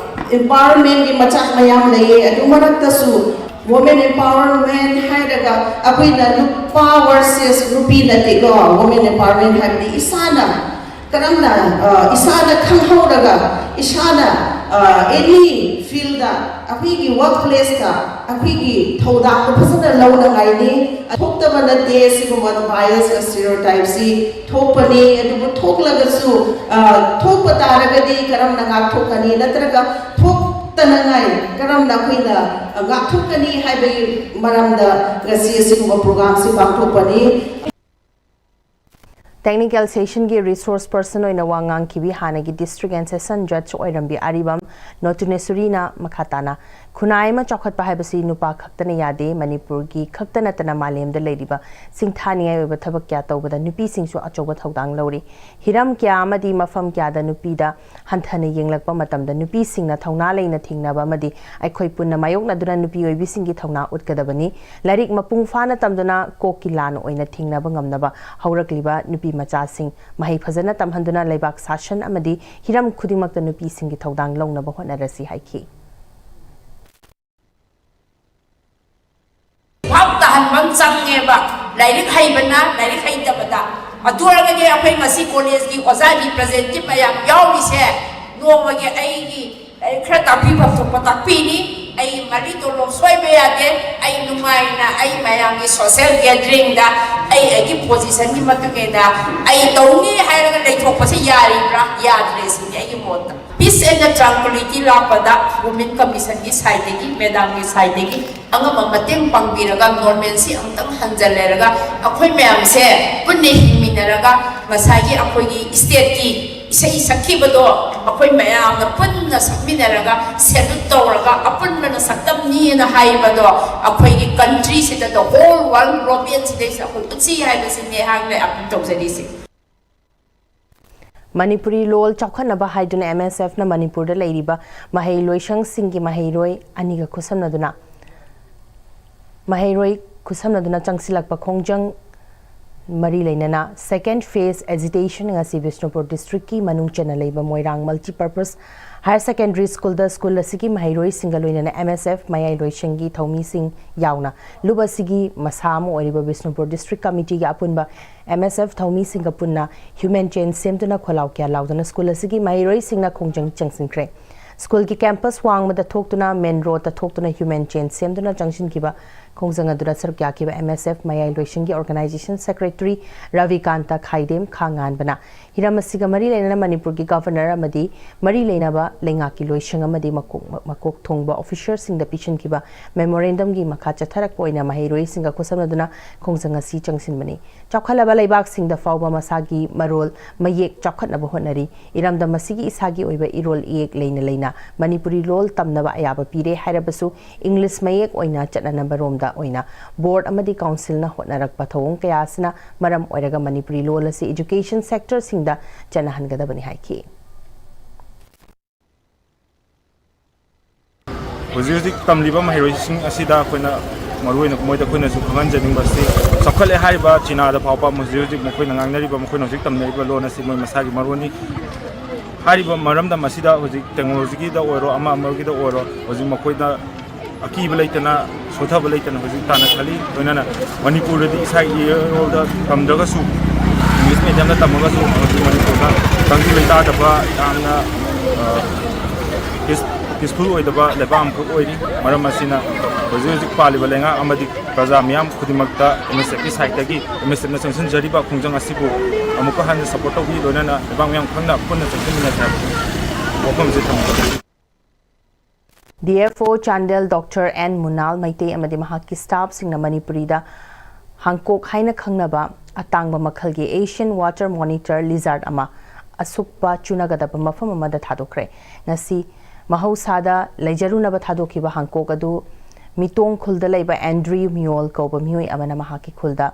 empowermentꯀꯤ ꯃꯆꯥꯛ ꯃꯌꯥꯝ ꯂꯩꯌꯦ꯫ ꯑꯗꯨ ꯃꯔꯛꯇꯁꯨ women empowerment ꯍꯥꯏꯔꯒ ꯑꯩꯈꯣꯏꯅ ꯅꯨꯄꯥ versus ꯅꯨꯄꯤ ꯅꯠꯇꯦꯀꯣ꯫ Women empowerment ꯍꯥꯏꯕꯗꯤ ꯏꯁꯥꯅ ꯀꯔꯝꯅ ꯏꯁꯥꯅ ꯈꯪꯍꯧꯔꯒ ꯏꯁꯥꯅ any fieldꯗ ꯑꯩꯈꯣꯏꯒꯤ workplaceꯇ ꯑꯩꯈꯣꯏꯒꯤ ꯊꯧꯗꯥꯡꯗꯣ ꯐꯖꯅ ꯂꯧꯅꯉꯥꯏꯅꯤ꯫ ꯊꯣꯛꯇꯕ ꯅꯠꯇꯦ ꯁꯤꯒꯨꯝꯕ biasꯀ stereotypeꯁꯤ ꯊꯣꯛꯄꯅꯤ꯫ ꯑꯗꯨꯕꯨ ꯊꯣꯛꯂꯒꯁꯨ ꯊꯣꯛꯄ ꯇꯥꯔꯒꯗꯤ ꯀꯔꯝꯅ ꯉꯥꯛꯊꯣꯛꯀꯅꯤ ꯅꯠꯇ꯭ꯔꯒ ꯊꯣꯛꯇꯅꯉꯥꯏ ꯀꯔꯝꯅ ꯑꯩꯈꯣꯏꯅ ꯉꯥꯛꯊꯣꯛꯀꯅꯤ ꯍꯥꯏꯕꯒꯤ ꯃꯔꯝꯗ ꯉꯁꯤ ꯑꯁꯤꯒꯨꯝꯕ programꯁꯤ ꯄꯥꯡꯊꯣꯛꯄꯅꯤ꯫ Technical session ꯒꯤ resource person ꯑꯣꯏꯅ ꯋꯥ ꯉꯥꯡꯈꯤꯕꯤ ꯍꯥꯟꯅꯒꯤ District and Session Judge ꯑꯣꯏꯔꯝꯕꯤ ꯑꯔꯤꯕꯝ ꯅꯣꯇꯨꯅꯦꯁꯣꯔꯤꯅ ꯃꯈꯥ ꯇꯥꯅ, ꯈꯨꯟꯅꯥꯏ ꯑꯃ ꯆꯥꯎꯈꯠꯄ ꯍꯥꯏꯕꯁꯤ ꯅꯨꯄꯥ ꯈꯛꯇꯅ ꯌꯥꯗꯦ, ꯃꯅꯤꯄꯨꯔꯒꯤ ꯈꯛꯇ ꯅꯠꯇꯅ ꯃꯥꯂꯦꯝꯗ ꯂꯩꯔꯤꯕ ꯁꯤꯡꯊꯥꯅꯤꯡꯉꯥꯏ ꯑꯣꯏꯕ ꯊꯕꯛ ꯀꯌꯥ ꯇꯧꯕꯗ ꯅꯨꯄꯤꯁꯤꯡꯁꯨ ꯑꯆꯧꯕ ꯊꯧꯗꯥꯡ ꯂꯧꯔꯤ꯫ ꯍꯤꯔꯝ ꯀꯌꯥ ꯑꯃꯗꯤ ꯃꯐꯝ ꯀꯌꯥꯗ ꯅꯨꯄꯤꯗ ꯍꯟꯊꯅ ꯌꯦꯡꯂꯛꯄ ꯃꯇꯝꯗ ꯅꯨꯄꯤꯁꯤꯡꯅ ꯊꯧꯅꯥ ꯂꯩꯅ ꯊꯦꯡꯅꯕ ꯑꯃꯗꯤ ꯑꯩꯈꯣꯏ ꯄꯨꯟꯅ ꯃꯥꯌꯣꯛꯅꯗꯨꯅ ꯅꯨꯄꯤ ꯑꯣꯏꯕꯤꯁꯤꯡꯒꯤ ꯊꯧꯅꯥ ꯎꯠꯀꯗꯕꯅꯤ꯫ ꯂꯥꯏꯔꯤꯛ ꯃꯄꯨꯡ ꯐꯥꯅ ꯇꯝꯗꯨꯅ ꯀꯣꯛꯀꯤ ꯂꯥꯟ ꯑꯣꯏꯅ ꯊꯦꯡꯅꯕ ꯉꯝꯅꯕ ꯍꯧꯔꯛꯂꯤꯕ ꯅꯨꯄꯤ ꯃꯆꯥꯁꯤꯡ ꯃꯍꯩ ꯐꯖꯅ ꯇꯝꯍꯟꯗꯨꯅ ꯂꯩꯕꯥꯛ ꯁꯥꯁꯟ ꯑꯃꯗꯤ ꯍꯤꯔꯝ ꯈꯨꯗꯤꯡꯃꯛꯇ ꯅꯨꯄꯤꯁꯤꯡꯒꯤ ꯊꯧꯗꯥꯡ ꯂꯧꯅꯕ ꯍꯣꯠꯅꯔꯁꯤ ꯍꯥꯏꯈꯤ꯫ ꯚꯥꯞ ꯇꯥꯍꯟꯕ ꯑꯃ ꯆꯪꯉꯦꯕ꯫ ꯂꯥꯏꯔꯤꯛ ꯍꯩꯕꯅ ꯂꯥꯏꯔꯤꯛ ꯍꯩꯇꯕꯗ, ꯑꯗꯨ ꯑꯣꯏꯔꯒꯗꯤ ꯑꯩꯈꯣꯏ ꯉꯁꯤ ꯀꯣꯂꯦꯖꯀꯤ ꯑꯣꯖꯥ ꯔꯤꯄ꯭ꯔꯖꯦꯟꯇꯦꯇꯤꯚ ꯃꯌꯥꯝ ꯌꯥꯎꯔꯤꯁꯦ, ꯅꯣꯡꯃꯒꯤ ꯑꯩꯒꯤ ꯂꯥꯏꯔꯤꯛ ꯈꯔ ꯇꯥꯛꯄꯤꯐꯝ ꯊꯣꯛꯄ ꯇꯥꯛꯄꯤꯅꯤ꯫ ꯑꯩ ꯃꯔꯤ ꯇꯣꯂꯣꯞ ꯁꯣꯏꯕ ꯌꯥꯗꯦ꯫ ꯑꯩ ꯅꯨꯡꯉꯥꯏꯅ ꯑꯩ ꯃꯌꯥꯝꯒꯤ ꯁꯣꯁꯦꯜ ꯒꯦꯗꯔꯤꯡꯗ ꯑꯩ ꯑꯩꯒꯤ ꯄꯣꯖꯤꯁꯟꯒꯤ ꯃꯇꯨꯡ ꯏꯟꯅ ꯑꯩ ꯇꯧꯅꯤ ꯍꯥꯏꯔꯒ ꯂꯩꯊꯣꯛꯄꯁꯦ ꯌꯥꯔꯤꯕ꯭ꯔꯥ? ꯌꯥꯗ꯭ꯔꯦ ꯁꯤꯅꯤ ꯑꯩꯒꯤ ꯃꯣꯠꯇ꯫ Peace and tranquility ꯂꯥꯛꯄꯗ ꯋꯨꯃꯦꯟ ꯀꯃꯤꯁꯟꯒꯤ ꯁꯥꯏꯠꯇꯒꯤ, ꯃꯦꯗꯥꯝꯒꯤ ꯁꯥꯏꯠꯇꯒꯤ ꯑꯉꯝꯕ ꯃꯇꯦꯡ ꯄꯥꯡꯕꯤꯔꯒ normalcy ꯑꯃꯨꯛꯇꯪ ꯍꯟꯖꯜꯂꯦꯔꯒ ꯑꯩꯈꯣꯏ ꯃꯌꯥꯝꯁꯦ ꯄꯨꯟꯅ ꯍꯤꯡꯃꯤꯟꯅꯔꯒ ꯉꯁꯥꯏꯒꯤ ꯑꯩꯈꯣꯏꯒꯤ stateꯀꯤ ꯏꯁꯩ ꯁꯛꯈꯤꯕꯗꯣ ꯑꯩꯈꯣꯏ ꯃꯌꯥꯝꯅ ꯄꯨꯟꯅ ꯁꯛꯃꯤꯟꯅꯔꯒ salute ꯇꯧꯔꯒ ꯑꯄꯨꯟꯕꯅ ꯁꯛꯇꯝꯅꯤꯅ ꯍꯥꯏꯕꯗꯣ ꯑꯩꯈꯣꯏꯒꯤ countryꯁꯤꯗ, the whole world globeꯁꯤꯗꯩꯁꯤꯗ ꯑꯩꯈꯣꯏ ꯎꯠꯁꯤ ꯍꯥꯏꯕꯁꯤꯅꯦ ꯑꯩꯍꯥꯛꯅ appeal ꯇꯧꯖꯔꯤꯁꯦ꯫ ꯃꯅꯤꯄꯨꯔꯤ ꯂꯣꯜ ꯆꯥꯎꯈꯠꯅꯕ ꯍꯥꯏꯗꯨꯅ MSFꯅ ꯃꯅꯤꯄꯨꯔꯗ ꯂꯩꯔꯤꯕ ꯃꯍꯩ ꯂꯣꯏꯁꯪꯁꯤꯡꯒꯤ ꯃꯍꯩꯔꯣꯏ ꯑꯅꯤꯒ ꯈꯨꯠꯁꯝꯅꯗꯨꯅ, ꯃꯍꯩꯔꯣꯏ ꯈꯨꯠꯁꯝꯅꯗꯨꯅ ꯆꯪꯁꯤꯜꯂꯛꯄ ꯈꯣꯡꯖꯪ ꯃꯔꯤ ꯂꯩꯅꯅ second phase agitation ꯉꯁꯤ ꯕꯤꯁꯅꯨꯄꯨꯔ districtꯀꯤ ꯃꯅꯨꯡ ꯆꯟꯅ ꯂꯩꯕ ꯃꯣꯏꯔꯥꯡ Multipurpose Higher Secondary Schoolꯗ school ꯑꯁꯤꯒꯤ ꯃꯍꯩꯔꯣꯏꯁꯤꯡꯒ ꯂꯣꯏꯅꯅ MSF ꯃꯌꯥꯏ ꯂꯣꯏꯁꯪꯒꯤ ꯊꯧꯃꯤꯁꯤꯡ ꯌꯥꯎꯅ ꯂꯨꯞ ꯑꯁꯤꯒꯤ ꯃꯁꯥ ꯑꯃ ꯑꯣꯏꯔꯤꯕ ꯕꯤꯁꯅꯨꯄꯨꯔ district committeeꯒꯤ ꯑꯄꯨꯟꯕ MSF ꯊꯧꯃꯤꯁꯤꯡꯒ ꯄꯨꯟꯅ human chain ꯁꯦꯝꯗꯨꯅ ꯈꯣꯜꯂꯥꯎ ꯀꯌꯥ ꯂꯥꯎꯗꯨꯅ school ꯑꯁꯤꯒꯤ ꯃꯍꯩꯔꯣꯏꯁꯤꯡꯅ ꯈꯣꯡꯖꯪ ꯆꯪꯁꯤꯟꯈ꯭ꯔꯦ꯫ Schoolꯒꯤ campus ꯋꯥꯡꯃꯗ ꯊꯣꯛꯇꯨꯅ main roadꯇ ꯊꯣꯛꯇꯨꯅ human chain ꯁꯦꯝꯗꯨꯅ ꯆꯪꯁꯤꯟꯈꯤꯕ ꯈꯣꯡꯖꯪ ꯑꯗꯨꯗ ꯁꯔꯨꯛ ꯌꯥꯈꯤꯕ M S F ꯃꯌꯥꯏ ꯂꯣꯏꯁꯪꯒꯤ organization secretary ꯔꯕꯤꯀꯥꯟꯇ ꯈꯥꯏꯗꯦꯝ ꯈꯥꯉꯥꯟꯕꯅ ꯍꯤꯔꯝ ꯑꯁꯤꯒ ꯃꯔꯤ ꯂꯩꯅꯅ ꯃꯅꯤꯄꯨꯔꯒꯤ governor ꯑꯃꯗꯤ ꯃꯔꯤ ꯂꯩꯅꯕ ꯂꯩꯉꯥꯛꯀꯤ ꯂꯣꯏꯁꯪ ꯑꯃꯗꯤ ꯃꯀꯣꯛ, ꯃꯀꯣꯛ ꯊꯣꯡꯕ officerꯁꯤꯡꯗ ꯄꯤꯁꯤꯟꯈꯤꯕ memorandumꯒꯤ ꯃꯈꯥ ꯆꯠꯊꯔꯛꯄ ꯑꯣꯏꯅ ꯃꯍꯩꯔꯣꯏꯁꯤꯡꯒ ꯈꯨꯠꯁꯝꯅꯗꯨꯅ ꯈꯣꯡꯖꯪ ꯑꯁꯤ ꯆꯪꯁꯤꯟꯕꯅꯤ꯫ ꯆꯥꯎꯈꯠꯂꯕ ꯂꯩꯕꯥꯛꯁꯤꯡꯗ ꯐꯥꯎꯕ ꯃꯁꯥꯒꯤ ꯃꯔꯣꯜ ꯃꯌꯦꯛ ꯆꯥꯎꯈꯠꯅꯕ ꯍꯣꯠꯅꯔꯤ꯫ ꯏꯔꯝꯗꯝ ꯑꯁꯤꯒꯤ ꯏꯁꯥꯒꯤ ꯑꯣꯏꯕ ꯏꯔꯣꯜ ꯏꯌꯦꯛ ꯂꯩꯅ ꯂꯩꯅ ꯃꯅꯤꯄꯨꯔꯤ ꯂꯣꯜ ꯇꯝꯅꯕ ꯑꯌꯥꯕ ꯄꯤꯔꯦ ꯍꯥꯏꯔꯕꯁꯨ, English ꯃꯌꯦꯛ ꯑꯣꯏꯅ ꯆꯠꯅꯅꯕꯔꯣꯝꯗ ꯑꯣꯏꯅ board ꯑꯃꯗꯤ councilꯅ ꯍꯣꯠꯅꯔꯛꯄ ꯊꯧꯑꯣꯡ ꯀꯌꯥ ꯑꯁꯤꯅ ꯃꯔꯝ ꯑꯣꯏꯔꯒ ꯃꯅꯤꯄꯨꯔꯤ ꯂꯣꯜ ꯑꯁꯤ education sectorꯁꯤꯡꯗ ꯆꯠꯅꯍꯟꯒꯗꯕꯅꯤ ꯍꯥꯏꯈꯤ꯫ ꯍꯧꯖꯤꯛ ꯍꯧꯖꯤꯛ ꯇꯝꯂꯤꯕ ꯃꯍꯩꯔꯣꯏꯁꯤꯡ ꯑꯁꯤꯗ ꯑꯩꯈꯣꯏꯅ ꯃꯔꯨꯑꯣꯏꯅ ꯃꯣꯏꯗ ꯑꯩꯈꯣꯏꯅꯁꯨ ꯈꯪꯍꯟꯖꯅꯤꯡꯕ ꯑꯁꯤ, ꯆꯥꯎꯈꯠꯂꯦ ꯍꯥꯏꯔꯤꯕ ꯆꯤꯅꯥꯗ ꯐꯥꯎꯕ ꯍꯧꯖꯤꯛ ꯍꯧꯖꯤꯛ ꯃꯈꯣꯏꯅ ꯉꯥꯡꯅꯔꯤꯕ, ꯃꯈꯣꯏꯅ ꯍꯧꯖꯤꯛ ꯇꯝꯅꯔꯤꯕ ꯂꯣꯟ ꯑꯁꯤ ꯃꯣꯏ ꯃꯁꯥꯒꯤ ꯃꯔꯣꯟꯅꯤ꯫ ꯍꯥꯏꯔꯤꯕ ꯃꯔꯝꯗꯝ ꯑꯁꯤꯗ ꯍꯧꯖꯤꯛ technologyꯒꯤꯗ ꯑꯣꯏꯔꯣ, ꯑꯃ ꯑꯃꯒꯤꯗ ꯑꯣꯏꯔꯣ, ꯍꯧꯖꯤꯛ ꯃꯈꯣꯏꯗ ꯑꯀꯤꯕ ꯂꯩꯇꯅ, ꯁꯣꯊꯕ ꯂꯩꯇꯅ ꯍꯧꯖꯤꯛ ꯇꯥꯟꯅ ꯈꯜꯂꯤ꯫ ꯂꯣꯏꯅꯅ ꯃꯅꯤꯄꯨꯔꯗꯗꯤ ꯏꯁꯥꯒꯤ ꯏꯔꯣꯜꯗ ꯇꯝꯗ꯭ꯔꯒꯁꯨ, English mediumꯗ ꯇꯝꯃꯒꯁꯨ, ꯍꯧꯖꯤꯛ ꯃꯅꯤꯄꯨꯔꯗ ꯇꯪꯗꯨ ꯂꯩꯇꯥꯗꯕ, ꯌꯥꯝꯅ, ꯑ, peace-, peaceful ꯑꯣꯏꯗꯕ ꯂꯩꯕꯥꯛ ꯑꯃꯈꯛ ꯑꯣꯏꯔꯤ꯫ ꯃꯔꯝ ꯑꯁꯤꯅ ꯍꯧꯖꯤꯛ ꯍꯧꯖꯤꯛ ꯄꯥꯜꯂꯤꯕ ꯂꯩꯉꯥꯛ ꯑꯃꯗꯤ ꯄ꯭ꯔꯖꯥ ꯃꯤꯌꯥꯝ ꯈꯨꯗꯤꯡꯃꯛꯇ M S Fꯀꯤ sideꯇꯒꯤ, M S Fꯅ ꯆꯪꯁꯤꯟꯖꯔꯤꯕ ꯈꯣꯡꯖꯪ ꯑꯁꯤꯕꯨ ꯑꯃꯨꯛꯀ ꯍꯟꯅ support ꯇꯧꯕꯤ, ꯂꯣꯏꯅꯅ ꯂꯩꯕꯥꯛ ꯃꯤꯌꯥꯝ ꯈꯪꯅ ꯄꯨꯟꯅ ꯆꯪꯁꯤꯟꯃꯤꯟꯅꯁꯤ ꯍꯥꯏꯕ ꯋꯥꯐꯝ ꯑꯁꯤ ꯊꯝꯖꯒꯦ꯫ D F O Chandel Doctor N ꯃꯨꯅꯥꯜ Meitei ꯑꯃꯗꯤ ꯃꯍꯥꯛꯀꯤ staffꯁꯤꯡꯅ ꯃꯅꯤꯄꯨꯔꯤꯗ ꯍꯥꯡꯀꯣꯛ ꯍꯥꯏꯅ ꯈꯪꯅꯕ ꯑꯇꯥꯡꯕ ꯃꯈꯜꯒꯤ Asian Water Monitor lizard ꯑꯃ ꯑꯁꯨꯛꯄ ꯆꯨꯅꯒꯗꯕ ꯃꯐꯝ ꯑꯃꯗ ꯊꯥꯗꯣꯛꯈ꯭ꯔꯦ꯫ ꯉꯁꯤ ꯃꯍꯧꯁꯥꯗ ꯂꯩꯖꯔꯨꯅꯕ ꯊꯥꯗꯣꯛꯈꯤꯕ ꯍꯥꯡꯀꯣꯛ ꯑꯗꯨ ꯃꯤꯇꯣꯡ ꯈꯨꯜꯗ ꯂꯩꯕ ꯑꯦꯟꯗ꯭ꯔꯤ ꯃꯤꯌꯣꯜ ꯀꯧꯕ ꯃꯤꯑꯣꯏ ꯑꯃꯅ ꯃꯍꯥꯛꯀꯤ ꯈꯨꯜꯗ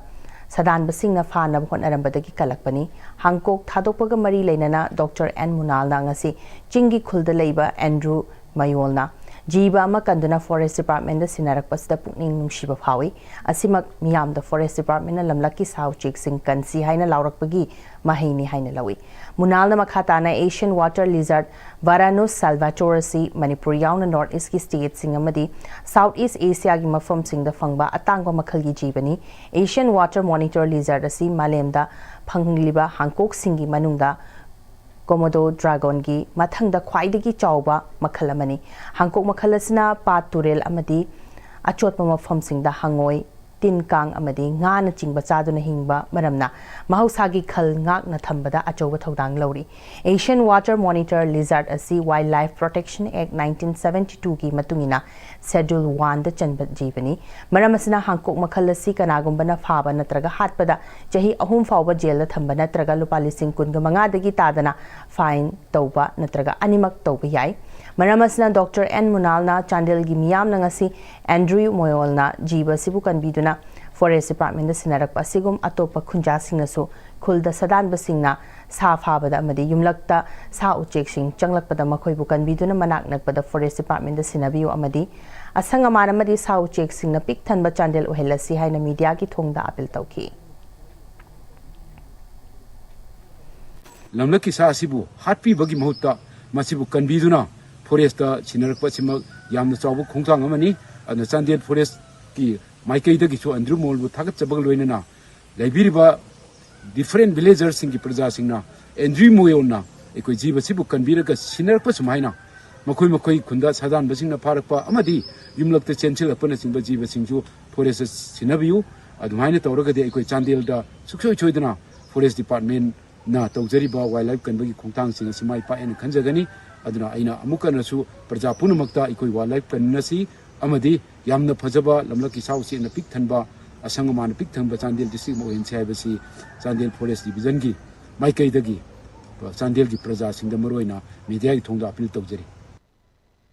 ꯁꯥꯗꯥꯟꯕꯁꯤꯡꯅ ꯐꯥꯅꯕ ꯍꯣꯠꯅꯔꯝꯕꯗꯒꯤ ꯀꯜꯂꯛꯄꯅꯤ꯫ ꯍꯥꯡꯀꯣꯛ ꯊꯥꯗꯣꯛꯄꯒ ꯃꯔꯤ ꯂꯩꯅꯅ Doctor N ꯃꯨꯅꯥꯜꯅ ꯉꯁꯤ ꯆꯤꯡꯒꯤ ꯈꯨꯜꯗ ꯂꯩꯕ ꯑꯦꯟꯗ꯭ꯔꯨ ꯃꯌꯣꯜꯅ ꯖꯤꯕ ꯑꯃ ꯀꯟꯗꯨꯅ Forest Departmentꯗ ꯁꯤꯟꯅꯔꯛꯄꯁꯤꯗ ꯄꯨꯛꯅꯤꯡ ꯅꯨꯡꯁꯤꯕ ꯐꯥꯎꯏ꯫ ꯑꯁꯤꯃꯛ ꯃꯤꯌꯥꯝꯗ Forest Departmentꯅ ꯂꯝꯂꯛꯀꯤ ꯁꯥ ꯎꯆꯦꯛꯁꯤꯡ ꯀꯟꯁꯤ ꯍꯥꯏꯅ ꯂꯥꯎꯔꯛꯄꯒꯤ ꯃꯍꯩꯅꯤ ꯍꯥꯏꯅ ꯂꯧꯏ꯫ ꯃꯨꯅꯥꯜꯅ ꯃꯈꯥ ꯇꯥꯅ Asian Water Lizard Varanus salvator ꯑꯁꯤ ꯃꯅꯤꯄꯨꯔ ꯌꯥꯎꯅ North Eastꯀꯤ stateꯁꯤꯡ ꯑꯃꯗꯤ South East Asiaꯒꯤ ꯃꯐꯝꯁꯤꯡꯗ ꯐꯪꯕ ꯑꯇꯥꯡꯕ ꯃꯈꯜꯒꯤ ꯖꯤꯕꯅꯤ꯫ Asian Water Monitor lizard ꯑꯁꯤ ꯃꯥꯂꯦꯝꯗ ꯐꯪꯂꯤꯕ ꯍꯥꯡꯀꯣꯛꯁꯤꯡꯒꯤ ꯃꯅꯨꯡꯗ Komodo dragonꯒꯤ ꯃꯊꯪꯗ ꯈ꯭ꯋꯥꯏꯗꯒꯤ ꯆꯥꯎꯕ ꯃꯈꯜ ꯑꯃꯅꯤ꯫ ꯍꯥꯡꯀꯣꯛ ꯃꯈꯜ ꯑꯁꯤꯅ ꯄꯥꯠ, ꯇꯨꯔꯦꯜ ꯑꯃꯗꯤ ꯑꯆꯣꯠꯄ ꯃꯐꯝꯁꯤꯡꯗ ꯍꯪꯉꯣꯏ, ꯇꯤꯟ ꯀꯥꯡ ꯑꯃꯗꯤ ꯉꯥꯅꯆꯤꯡꯕ ꯆꯥꯗꯨꯅ ꯍꯤꯡꯕ ꯃꯔꯝꯅ ꯃꯍꯧꯁꯥꯒꯤ ꯈꯜ ꯉꯥꯛꯅ ꯊꯝꯕꯗ ꯑꯆꯧꯕ ꯊꯧꯗꯥꯡ ꯂꯧꯔꯤ꯫ Asian Water Monitor Lizard ꯑꯁꯤ Wildlife Protection Act nineteen seventy two ꯒꯤ ꯃꯇꯨꯡ ꯏꯟꯅ Schedule one ꯗ ꯆꯟꯕ ꯖꯤꯕꯅꯤ꯫ ꯃꯔꯝ ꯑꯁꯤꯅ ꯍꯥꯡꯀꯣꯛ ꯃꯈꯜ ꯑꯁꯤ ꯀꯅꯥꯒꯨꯝꯕꯅ ꯐꯥꯕ ꯅꯠꯇ꯭ꯔꯒ ꯍꯥꯠꯄꯗ ꯆꯍꯤ ꯑꯍꯨꯝ ꯐꯥꯎꯕ ꯖꯦꯜꯗ ꯊꯝꯕ ꯅꯠꯇ꯭ꯔꯒ ꯂꯨꯄꯥ ꯂꯤꯁꯤꯡ ꯀꯨꯟꯒ ꯃꯉꯥꯗꯒꯤ ꯇꯥꯗꯅ fine ꯇꯧꯕ ꯅꯠꯇ꯭ꯔꯒ ꯑꯅꯤꯃꯛ ꯇꯧꯕ ꯌꯥꯏ꯫ ꯃꯔꯝ ꯑꯁꯤꯅ ꯗꯣꯛꯇꯔ ꯑꯦꯟ ꯃꯨꯅꯥꯜꯅ ꯆꯥꯟꯗꯦꯜꯒꯤ ꯃꯤꯌꯥꯝꯅ ꯉꯁꯤ ꯑꯦꯟꯗ꯭ꯔꯤꯌꯨ ꯃꯣꯌꯣꯜꯅ ꯖꯤꯕ ꯑꯁꯤꯕꯨ ꯀꯟꯕꯤꯗꯨꯅ Forest Department ꯗ ꯁꯤꯟꯅꯔꯛꯄ ꯑꯁꯤꯒꯨꯝ ꯑꯇꯣꯞꯄ ꯈꯨꯟꯖꯥꯁꯤꯡꯅꯁꯨ ꯈꯨꯜꯗ ꯁꯥꯗꯥꯟꯕꯁꯤꯡꯅ ꯁꯥ ꯐꯥꯕꯗ ꯑꯃꯗꯤ ꯌꯨꯝꯂꯛꯇ ꯁꯥ ꯎꯆꯦꯛꯁꯤꯡ ꯆꯪꯂꯛꯄꯗ ꯃꯈꯣꯏꯕꯨ ꯀꯟꯕꯤꯗꯨꯅ ꯃꯅꯥꯛ ꯅꯛꯄꯗ Forest Department ꯗ ꯁꯤꯟꯅꯕꯤꯌꯨ ꯑꯃꯗꯤ ꯑꯁꯪ ꯑꯃꯥꯟ ꯑꯃꯗꯤ ꯁꯥ ꯎꯆꯦꯛꯁꯤꯡꯅ ꯄꯤꯛ ꯊꯟꯕ ꯆꯥꯟꯗꯦꯜ ꯑꯣꯏꯍꯜꯂꯁꯤ ꯍꯥꯏꯅ media ꯒꯤ ꯊꯣꯡꯗ appeal ꯇꯧꯈꯤ꯫ ꯂꯝꯂꯛꯀꯤ ꯁꯥ ꯑꯁꯤꯕꯨ ꯍꯥꯠꯄꯤꯕꯒꯤ ꯃꯍꯨꯠꯇ ꯃꯁꯤꯕꯨ ꯀꯟꯕꯤꯗꯨꯅ Forest ꯇ ꯁꯤꯟꯅꯔꯛꯄ ꯑꯁꯤꯃꯛ ꯌꯥꯝꯅ ꯆꯥꯎꯕ ꯈꯣꯡꯊꯥꯡ ꯑꯃꯅꯤ꯫ ꯑꯗꯨꯅ ꯆꯥꯟꯗꯦꯜ Forest ꯀꯤ ꯃꯥꯏꯀꯩꯗꯒꯤꯁꯨ ꯑꯦꯟꯗ꯭ꯔꯤꯌꯨ ꯃꯣꯌꯣꯜꯕꯨ ꯊꯥꯒꯠꯆꯕꯒ ꯂꯣꯏꯅꯅ ꯂꯩꯕꯤꯔꯤꯕ different villagers ꯁꯤꯡꯒꯤ ꯄ꯭ꯔꯖꯥꯁꯤꯡꯅ ꯑꯦꯟꯗ꯭ꯔꯤꯌꯨ ꯃꯣꯌꯣꯜꯅ ꯑꯩꯈꯣꯏ ꯖꯤꯕꯁꯤꯕꯨ ꯀꯟꯕꯤꯔꯒ ꯁꯤꯟꯅꯔꯛꯄ ꯁꯨꯃꯥꯏꯅ ꯃꯈꯣꯏ ꯃꯈꯣꯏ ꯈꯨꯟꯗ ꯁꯥꯗꯥꯟꯕꯁꯤꯡꯅ ꯐꯥꯔꯛꯄ ꯑꯃꯗꯤ ꯌꯨꯝꯂꯛꯇ ꯆꯦꯟꯁꯤꯜꯂꯛꯄꯅꯆꯤꯡꯕ ꯖꯤꯕꯁꯤꯡꯁꯨ Forest ꯇ ꯁꯤꯟꯅꯕꯤꯌꯨ꯫ ꯑꯗꯨꯃꯥꯏꯅ ꯇꯧꯔꯒꯗꯤ ꯑꯩꯈꯣꯏ ꯆꯥꯟꯗꯦꯜꯗ ꯁꯨꯡꯁꯣꯏ ꯁꯣꯏꯗꯅ Forest Department ꯅ ꯇꯧꯖꯔꯤꯕ wildlife ꯀꯟꯕꯒꯤ ꯈꯣꯡꯊꯥꯡꯁꯤꯡ ꯑꯁꯤ ꯃꯥꯏ ꯄꯥꯛꯑꯦꯅ ꯈꯟꯖꯒꯅꯤ꯫ ꯑꯗꯨꯅ ꯑꯩꯅ ꯑꯃꯨꯛ ꯍꯟꯅꯁꯨ ꯄ꯭ꯔꯖꯥ ꯄꯨꯝꯅꯃꯛꯇ ꯑꯩꯈꯣꯏ wildlife ꯀꯟꯃꯤꯟꯅꯁꯤ ꯑꯃꯗꯤ ꯌꯥꯝꯅ ꯐꯖꯕ ꯂꯝꯂꯛꯀꯤ ꯁꯥ ꯎꯆꯦꯛꯅ ꯄꯤꯛ ꯊꯟꯕ, ꯑꯁꯪ ꯑꯃꯥꯟꯅ ꯄꯤꯛ ꯊꯟꯕ ꯆꯥꯟꯗꯦꯜ district ꯑꯃ ꯑꯣꯏꯍꯟꯁꯤ ꯍꯥꯏꯕꯁꯤ ꯆꯥꯟꯗꯦꯜ Forest Division ꯒꯤ ꯃꯥꯏꯀꯩꯗꯒꯤ ꯆꯥꯟꯗꯦꯜꯒꯤ ꯄ꯭ꯔꯖꯥꯁꯤꯡꯗ ꯃꯔꯨꯑꯣꯏꯅ media ꯒꯤ ꯊꯣꯡꯗ appeal ꯇꯧꯖꯔꯤ꯫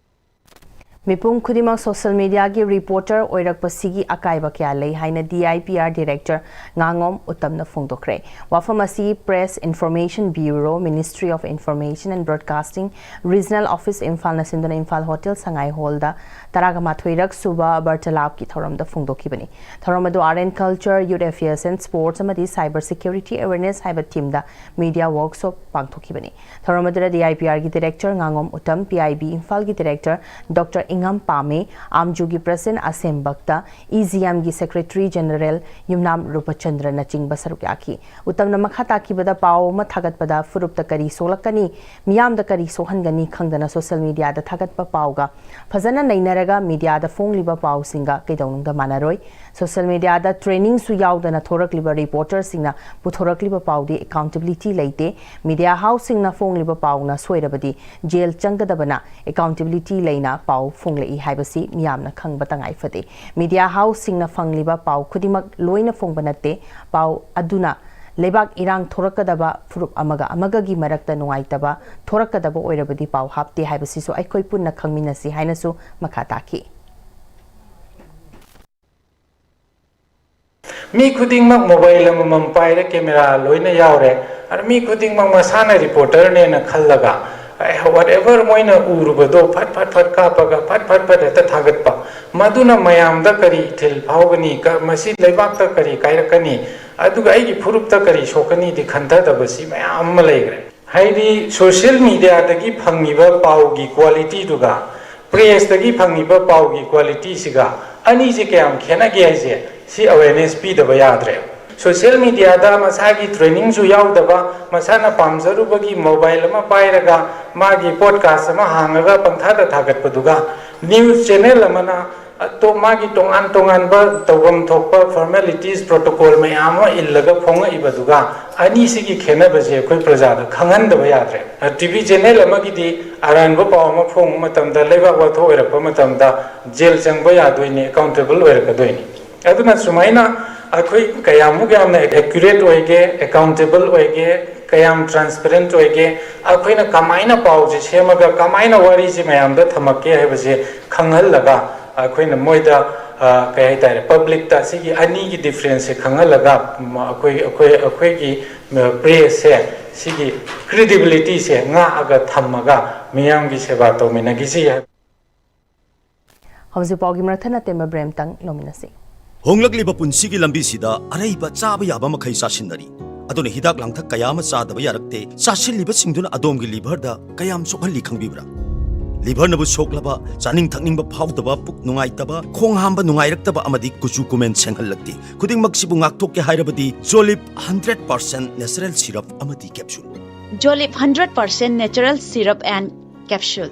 ꯃꯤꯄꯨꯝ ꯈꯨꯗꯤꯡꯃꯛ social media ꯒꯤ reporter ꯑꯣꯏꯔꯛꯄꯁꯤꯒꯤ ꯑꯀꯥꯏꯕ ꯀꯌꯥ ꯂꯩ ꯍꯥꯏꯅ D I P R director ꯉꯥꯉꯣꯝ ꯎꯇꯝꯅ ꯐꯣꯡꯗꯣꯛꯈ꯭ꯔꯦ꯫ ꯋꯥꯐꯝ ꯑꯁꯤ Press Information Bureau, Ministry of Information and Broadcasting, Regional Office ꯏꯝꯐꯥꯜꯅ ꯁꯤꯟꯗꯨꯅ ꯏꯝꯐꯥꯜ Hotel ꯁꯉꯥꯏ Hall ꯗ ꯇꯔꯥꯃꯥꯊꯣꯏꯔꯛ ꯁꯨꯕ ꯕꯔꯇꯂꯥꯞꯀꯤ ꯊꯧꯔꯝꯗ ꯐꯣꯡꯗꯣꯛꯈꯤꯕꯅꯤ꯫ ꯊꯧꯔꯝ ꯑꯗꯨ Art and Culture, Youth Affairs and Sports ꯑꯃꯗꯤ Cyber Security Awareness ꯍꯥꯏꯕ theme ꯗ media workshop ꯄꯥꯡꯊꯣꯛꯈꯤꯕꯅꯤ꯫ ꯊꯧꯔꯝ ꯑꯗꯨꯗ D I P R ꯒꯤ director ꯉꯥꯉꯣꯝ Uttam, P I B ꯏꯝꯐꯥꯜꯒꯤ director ꯗꯣꯛꯇꯔ ꯏꯉꯝ ꯄꯥꯝꯃꯦ, ꯑꯥꯝꯖꯨꯒꯤ ꯄ꯭ꯔꯁꯤꯗꯦꯟꯠ ꯑꯁꯦꯝ ꯚꯛꯇ, ꯏ ꯖꯤ ꯑꯦꯝꯒꯤ ꯁꯦꯀ꯭ꯔꯦꯇꯔꯤ ꯖꯦꯅꯔꯦꯜ ꯌꯨꯝꯅꯥꯝ ꯔꯨꯄꯆꯟꯗ꯭ꯔꯅꯆꯤꯡꯕ ꯁꯔꯨꯛ ꯌꯥꯈꯤ꯫ ꯎꯇꯝꯅ ꯃꯈꯥ ꯇꯥꯈꯤꯕꯗ ꯄꯥꯎ ꯑꯃ ꯊꯥꯒꯠꯄꯗ ꯐꯨꯔꯨꯞꯇ ꯀꯔꯤ ꯁꯣꯛꯂꯛꯀꯅꯤ, ꯃꯤꯌꯥꯝꯗ ꯀꯔꯤ ꯁꯣꯛꯍꯟꯒꯅꯤ ꯈꯪꯗꯅ ꯁꯣꯁꯤꯌꯦꯜ ꯃꯤꯗꯤꯌꯥꯗ ꯊꯥꯒꯠꯄ ꯄꯥꯎꯒ ꯐꯖꯅ ꯅꯩꯅꯔꯒ ꯃꯤꯗꯤꯌꯥꯗ ꯐꯣꯡꯂꯤꯕ ꯄꯥꯎꯁꯤꯡꯒ ꯀꯩꯗꯧꯅꯨꯡꯗ ꯃꯥꯟꯅꯔꯣꯏ꯫ ꯁꯣꯁꯤꯌꯦꯜ ꯃꯤꯗꯤꯌꯥꯗ ꯇ꯭ꯔꯦꯅꯤꯡꯁꯨ ꯌꯥꯎꯗꯅ ꯊꯣꯔꯛꯂꯤꯕ ꯔꯤꯄꯣꯔꯇꯔꯁꯤꯡꯅ ꯄꯨꯊꯣꯔꯛꯂꯤꯕ ꯄꯥꯎꯗꯤ ꯑꯦꯀꯥꯎꯟꯇꯦꯕꯤꯂꯤꯇꯤ ꯂꯩꯇꯦ꯫ ꯃꯤꯗꯤꯌꯥ ꯍꯥꯎꯁꯁꯤꯡꯅ ꯐꯣꯡꯂꯤꯕ ꯄꯥꯎꯅ ꯁꯣꯏꯔꯕꯗꯤ ꯖꯦꯜ ꯆꯪꯒꯗꯕꯅ ꯑꯦꯀꯥꯎꯟꯇꯦꯕꯤꯂꯤꯇꯤ ꯂꯩꯅ ꯄꯥꯎ ꯐꯣꯡꯂꯛꯏ ꯍꯥꯏꯕꯁꯤ ꯃꯤꯌꯥꯝꯅ ꯈꯪꯕ ꯇꯉꯥꯏ ꯐꯗꯦ꯫ ꯃꯤꯗꯤꯌꯥ ꯍꯥꯎꯁꯁꯤꯡꯅ ꯐꯪꯂꯤꯕ ꯄꯥꯎ ꯈꯨꯗꯤꯡꯃꯛ ꯂꯣꯏꯅ ꯐꯣꯡꯕ ꯅꯠꯇꯦ꯫ ꯄꯥꯎ ꯑꯗꯨꯅ ꯂꯩꯕꯥꯛ ꯏꯔꯥꯡ ꯊꯣꯔꯛꯀꯗꯕ ꯐꯨꯔꯨꯞ ꯑꯃꯒ ꯑꯃꯒꯒꯤ ꯃꯔꯛꯇ ꯅꯨꯡꯉꯥꯏꯇꯕ ꯊꯣꯔꯛꯀꯗꯕ ꯑꯣꯏꯔꯕꯗꯤ ꯄꯥꯎ ꯍꯥꯞꯇꯦ ꯍꯥꯏꯕꯁꯤꯁꯨ ꯑꯩꯈꯣꯏ ꯄꯨꯟꯅ ꯈꯪꯃꯤꯟꯅꯁꯤ ꯍꯥꯏꯅꯁꯨ ꯃꯈꯥ ꯇꯥꯈꯤ꯫ ꯃꯤ ꯈꯨꯗꯤꯡꯃꯛ ꯃꯣꯕꯥꯏꯜ ꯑꯃꯃꯝ ꯄꯥꯏꯔꯦ, ꯀꯦꯃꯦꯔꯥ ꯂꯣꯏꯅ ꯌꯥꯎꯔꯦ꯫ ꯑꯗ ꯃꯤ ꯈꯨꯗꯤꯡꯃꯛ ꯃꯁꯥꯅ ꯔꯤꯄꯣꯔꯇꯔꯅꯦꯅ ꯈꯜꯂꯒ, whatever ꯃꯣꯏꯅ ꯎꯔꯨꯕꯗꯣ ꯐꯠ ꯐꯠ ꯐꯠ ꯀꯥꯞꯄꯒ ꯐꯠ ꯐꯠ ꯐꯠ ꯍꯦꯛꯇ ꯊꯥꯒꯠꯄ, ꯃꯗꯨꯅ ꯃꯌꯥꯝꯗ ꯀꯔꯤ ꯏꯊꯤꯜ ꯐꯥꯎꯒꯅꯤ, ꯀ-, ꯃꯁꯤ ꯂꯩꯕꯥꯛꯇ ꯀꯔꯤ ꯀꯥꯏꯔꯛꯀꯅꯤ, ꯑꯗꯨꯒ ꯑꯩꯒꯤ ꯐꯨꯔꯨꯞꯇ ꯀꯔꯤ ꯁꯣꯛꯀꯅꯤꯗꯤ ꯈꯟꯊꯗꯕꯁꯤ ꯃꯌꯥꯝ ꯑꯃ ꯂꯩꯈ꯭ꯔꯦ꯫ ꯍꯥꯏꯗꯤ ꯁꯣꯁꯤꯌꯦꯜ ꯃꯤꯗꯤꯌꯥꯗꯒꯤ ꯐꯪꯉꯤꯕ ꯄꯥꯎꯒꯤ ꯀ꯭ꯋꯥꯂꯤꯇꯤꯗꯨꯒ ꯄ꯭ꯔꯦꯁꯇꯒꯤ ꯐꯪꯉꯤꯕ ꯄꯥꯎꯒꯤ ꯀ꯭ꯋꯥꯂꯤꯇꯤꯁꯤꯒ ꯑꯅꯤꯁꯦ ꯀꯌꯥꯝ ꯈꯦꯠꯅꯒꯦ ꯍꯥꯏꯁꯦ ꯁꯤ ꯑꯋꯦꯔꯅꯦꯁ ꯄꯤꯗꯕ ꯌꯥꯗ꯭ꯔꯦ꯫ ꯁꯣꯁꯤꯌꯦꯜ ꯃꯤꯗꯤꯌꯥꯗ ꯃꯁꯥꯒꯤ ꯇ꯭ꯔꯦꯅꯤꯡꯁꯨ ꯌꯥꯎꯗꯕ, ꯃꯁꯥꯅ ꯄꯥꯝꯖꯔꯨꯕꯒꯤ ꯃꯣꯕꯥꯏꯜ ꯑꯃ ꯄꯥꯏꯔꯒ ꯃꯥꯒꯤ ꯄꯣꯗꯀꯥꯁ ꯑꯃ ꯍꯥꯡꯉꯒ ꯄꯪꯊꯥꯗ ꯊꯥꯒꯠꯄꯗꯨꯒ ꯅ꯭ꯌꯨꯁ ꯆꯦꯅꯦꯜ ꯑꯃꯅ ꯑꯇꯣꯞ-, ꯃꯥꯒꯤ ꯇꯣꯉꯥꯟ ꯇꯣꯉꯥꯟꯕ ꯇꯧꯐꯝ ꯊꯣꯛꯄ ꯐꯣꯔꯃꯦꯂꯤꯇꯤꯁ, ꯄ꯭ꯔꯣꯇꯣꯀꯣꯜ ꯃꯌꯥꯝ ꯑꯃ ꯏꯜꯂꯒ ꯐꯣꯡꯉꯛꯏꯕꯗꯨꯒ ꯑꯅꯤꯁꯤꯒꯤ ꯈꯦꯠꯅꯕꯁꯦ ꯑꯩꯈꯣꯏ ꯄ꯭ꯔꯖꯥꯗ ꯈꯪꯍꯟꯗꯕ ꯌꯥꯗ꯭ꯔꯦ꯫ ꯇꯤ ꯚꯤ ꯆꯦꯅꯦꯜ ꯑꯃꯒꯤꯗꯤ ꯑꯔꯥꯟꯕ ꯄꯥꯎ ꯑꯃ ꯐꯣꯡꯕ ꯃꯇꯝꯗ, ꯂꯩꯕꯥꯛ ꯋꯥꯊꯣꯛ ꯑꯣꯏꯔꯛꯄ ꯃꯇꯝꯗ ꯖꯦꯜ ꯆꯪꯕ ꯌꯥꯗꯣꯏꯅꯤ, ꯑꯦꯀꯥꯎꯟꯇꯦꯕꯜ ꯑꯣꯏꯔꯛꯀꯗꯣꯏꯅꯤ꯫ ꯑꯗꯨꯅ ꯁꯨꯃꯥꯏꯅ ꯑꯩꯈꯣꯏ ꯀꯌꯥꯃꯨꯛ ꯌꯥꯝꯅ ꯑꯦꯀ꯭ꯌꯨꯔꯦꯠ ꯑꯣꯏꯒꯦ, ꯑꯦꯀꯥꯎꯟꯇꯦꯕꯜ ꯑꯣꯏꯒꯦ, ꯀꯌꯥꯝ ꯇ꯭ꯔꯥꯟꯁꯄꯦꯔꯦꯟꯠ ꯑꯣꯏꯒꯦ, ꯑꯩꯈꯣꯏꯅ ꯀꯃꯥꯏꯅ ꯄꯥꯎꯁꯦ ꯁꯦꯝꯃꯒ ꯀꯃꯥꯏꯅ ꯋꯥꯔꯤꯁꯦ ꯃꯌꯥꯝꯗ ꯊꯝꯃꯛꯀꯦ ꯍꯥꯏꯕꯁꯦ ꯈꯪꯍꯜꯂꯒ, ꯑꯩꯈꯣꯏꯅ ꯃꯣꯏꯗ, ꯑ, ꯀꯩ ꯍꯥꯏꯇꯥꯔꯦ, ꯄꯕ꯭ꯂꯤꯛꯇ ꯁꯤꯒꯤ ꯑꯅꯤꯒꯤ ꯗꯤꯐ꯭ꯔꯦꯟꯁꯁꯦ ꯈꯪꯍꯜꯂꯒ, ꯎꯝ, ꯑꯩꯈꯣꯏ, ꯑꯩꯈꯣꯏ, ꯑꯩꯈꯣꯏꯒꯤ, ꯑ, ꯄ꯭ꯔꯦꯁꯁꯦ ꯁꯤꯒꯤ ꯀ꯭ꯔꯤꯗꯤꯕꯤꯂꯤꯇꯤꯁꯦ ꯉꯥꯛꯑꯒ ꯊꯝꯃꯒ ꯃꯤꯌꯥꯝꯒꯤ ꯁꯦꯕꯥ ꯇꯧꯃꯤꯟꯅꯈꯤꯁꯤ ꯍꯥꯏꯕ꯫ ꯍꯧꯖꯤꯛ ꯄꯥꯎꯒꯤ ꯃꯔꯛ ꯊꯠꯅ ꯇꯦꯟꯕ ꯕ꯭ꯔꯦꯛ ꯑꯃꯇꯪ ꯂꯧꯃꯤꯟꯅꯁꯤ꯫ ꯍꯣꯡꯂꯛꯂꯤꯕ ꯄꯨꯟꯁꯤꯒꯤ ꯂꯝꯕꯤꯁꯤꯗ ꯑꯔꯩꯕ ꯆꯥꯕ ꯌꯥꯕ ꯃꯈꯩ ꯆꯥꯁꯤꯟꯅꯔꯤ꯫ ꯑꯗꯨꯅ ꯍꯤꯗꯥꯛ ꯂꯥꯡꯊꯛ ꯀꯌꯥ ꯑꯃ ꯆꯥꯗꯕ ꯌꯥꯔꯛꯇꯦ꯫ ꯆꯥꯁꯤꯜꯂꯤꯕꯁꯤꯡꯗꯨꯅ ꯑꯗꯣꯝꯒꯤ ꯂꯤꯚꯔꯗ ꯀꯌꯥꯝ ꯁꯣꯛꯍꯜꯂꯤ ꯈꯪꯕꯤꯕ꯭ꯔꯥ? ꯂꯤꯚꯔꯅꯕꯨ ꯁꯣꯛꯂꯕ, ꯆꯥꯅꯤꯡ ꯊꯛꯅꯤꯡꯕ ꯐꯥꯎꯗꯕ, ꯄꯨꯛ ꯅꯨꯡꯉꯥꯏꯇꯕ, ꯈꯣꯡ ꯍꯥꯝꯕ ꯅꯨꯡꯉꯥꯏꯔꯛꯇꯕ ꯑꯃꯗꯤ ꯀꯨꯆꯨ ꯀꯨꯃꯦꯟ ꯁꯦꯡꯍꯜꯂꯛꯇꯦ꯫ ꯈꯨꯗꯤꯡꯃꯛꯁꯤꯕꯨ ꯉꯥꯛꯊꯣꯛꯀꯦ ꯍꯥꯏꯔꯕꯗꯤ ꯖꯣꯂꯤꯞ ꯍꯟꯗ꯭ꯔꯦꯠ ꯄꯥꯔꯁꯦꯟ ꯅꯦꯆꯔꯦꯜ ꯁꯤꯔꯞ ꯑꯃꯗꯤ capsule. Jolib hundred percent natural syrup and capsule.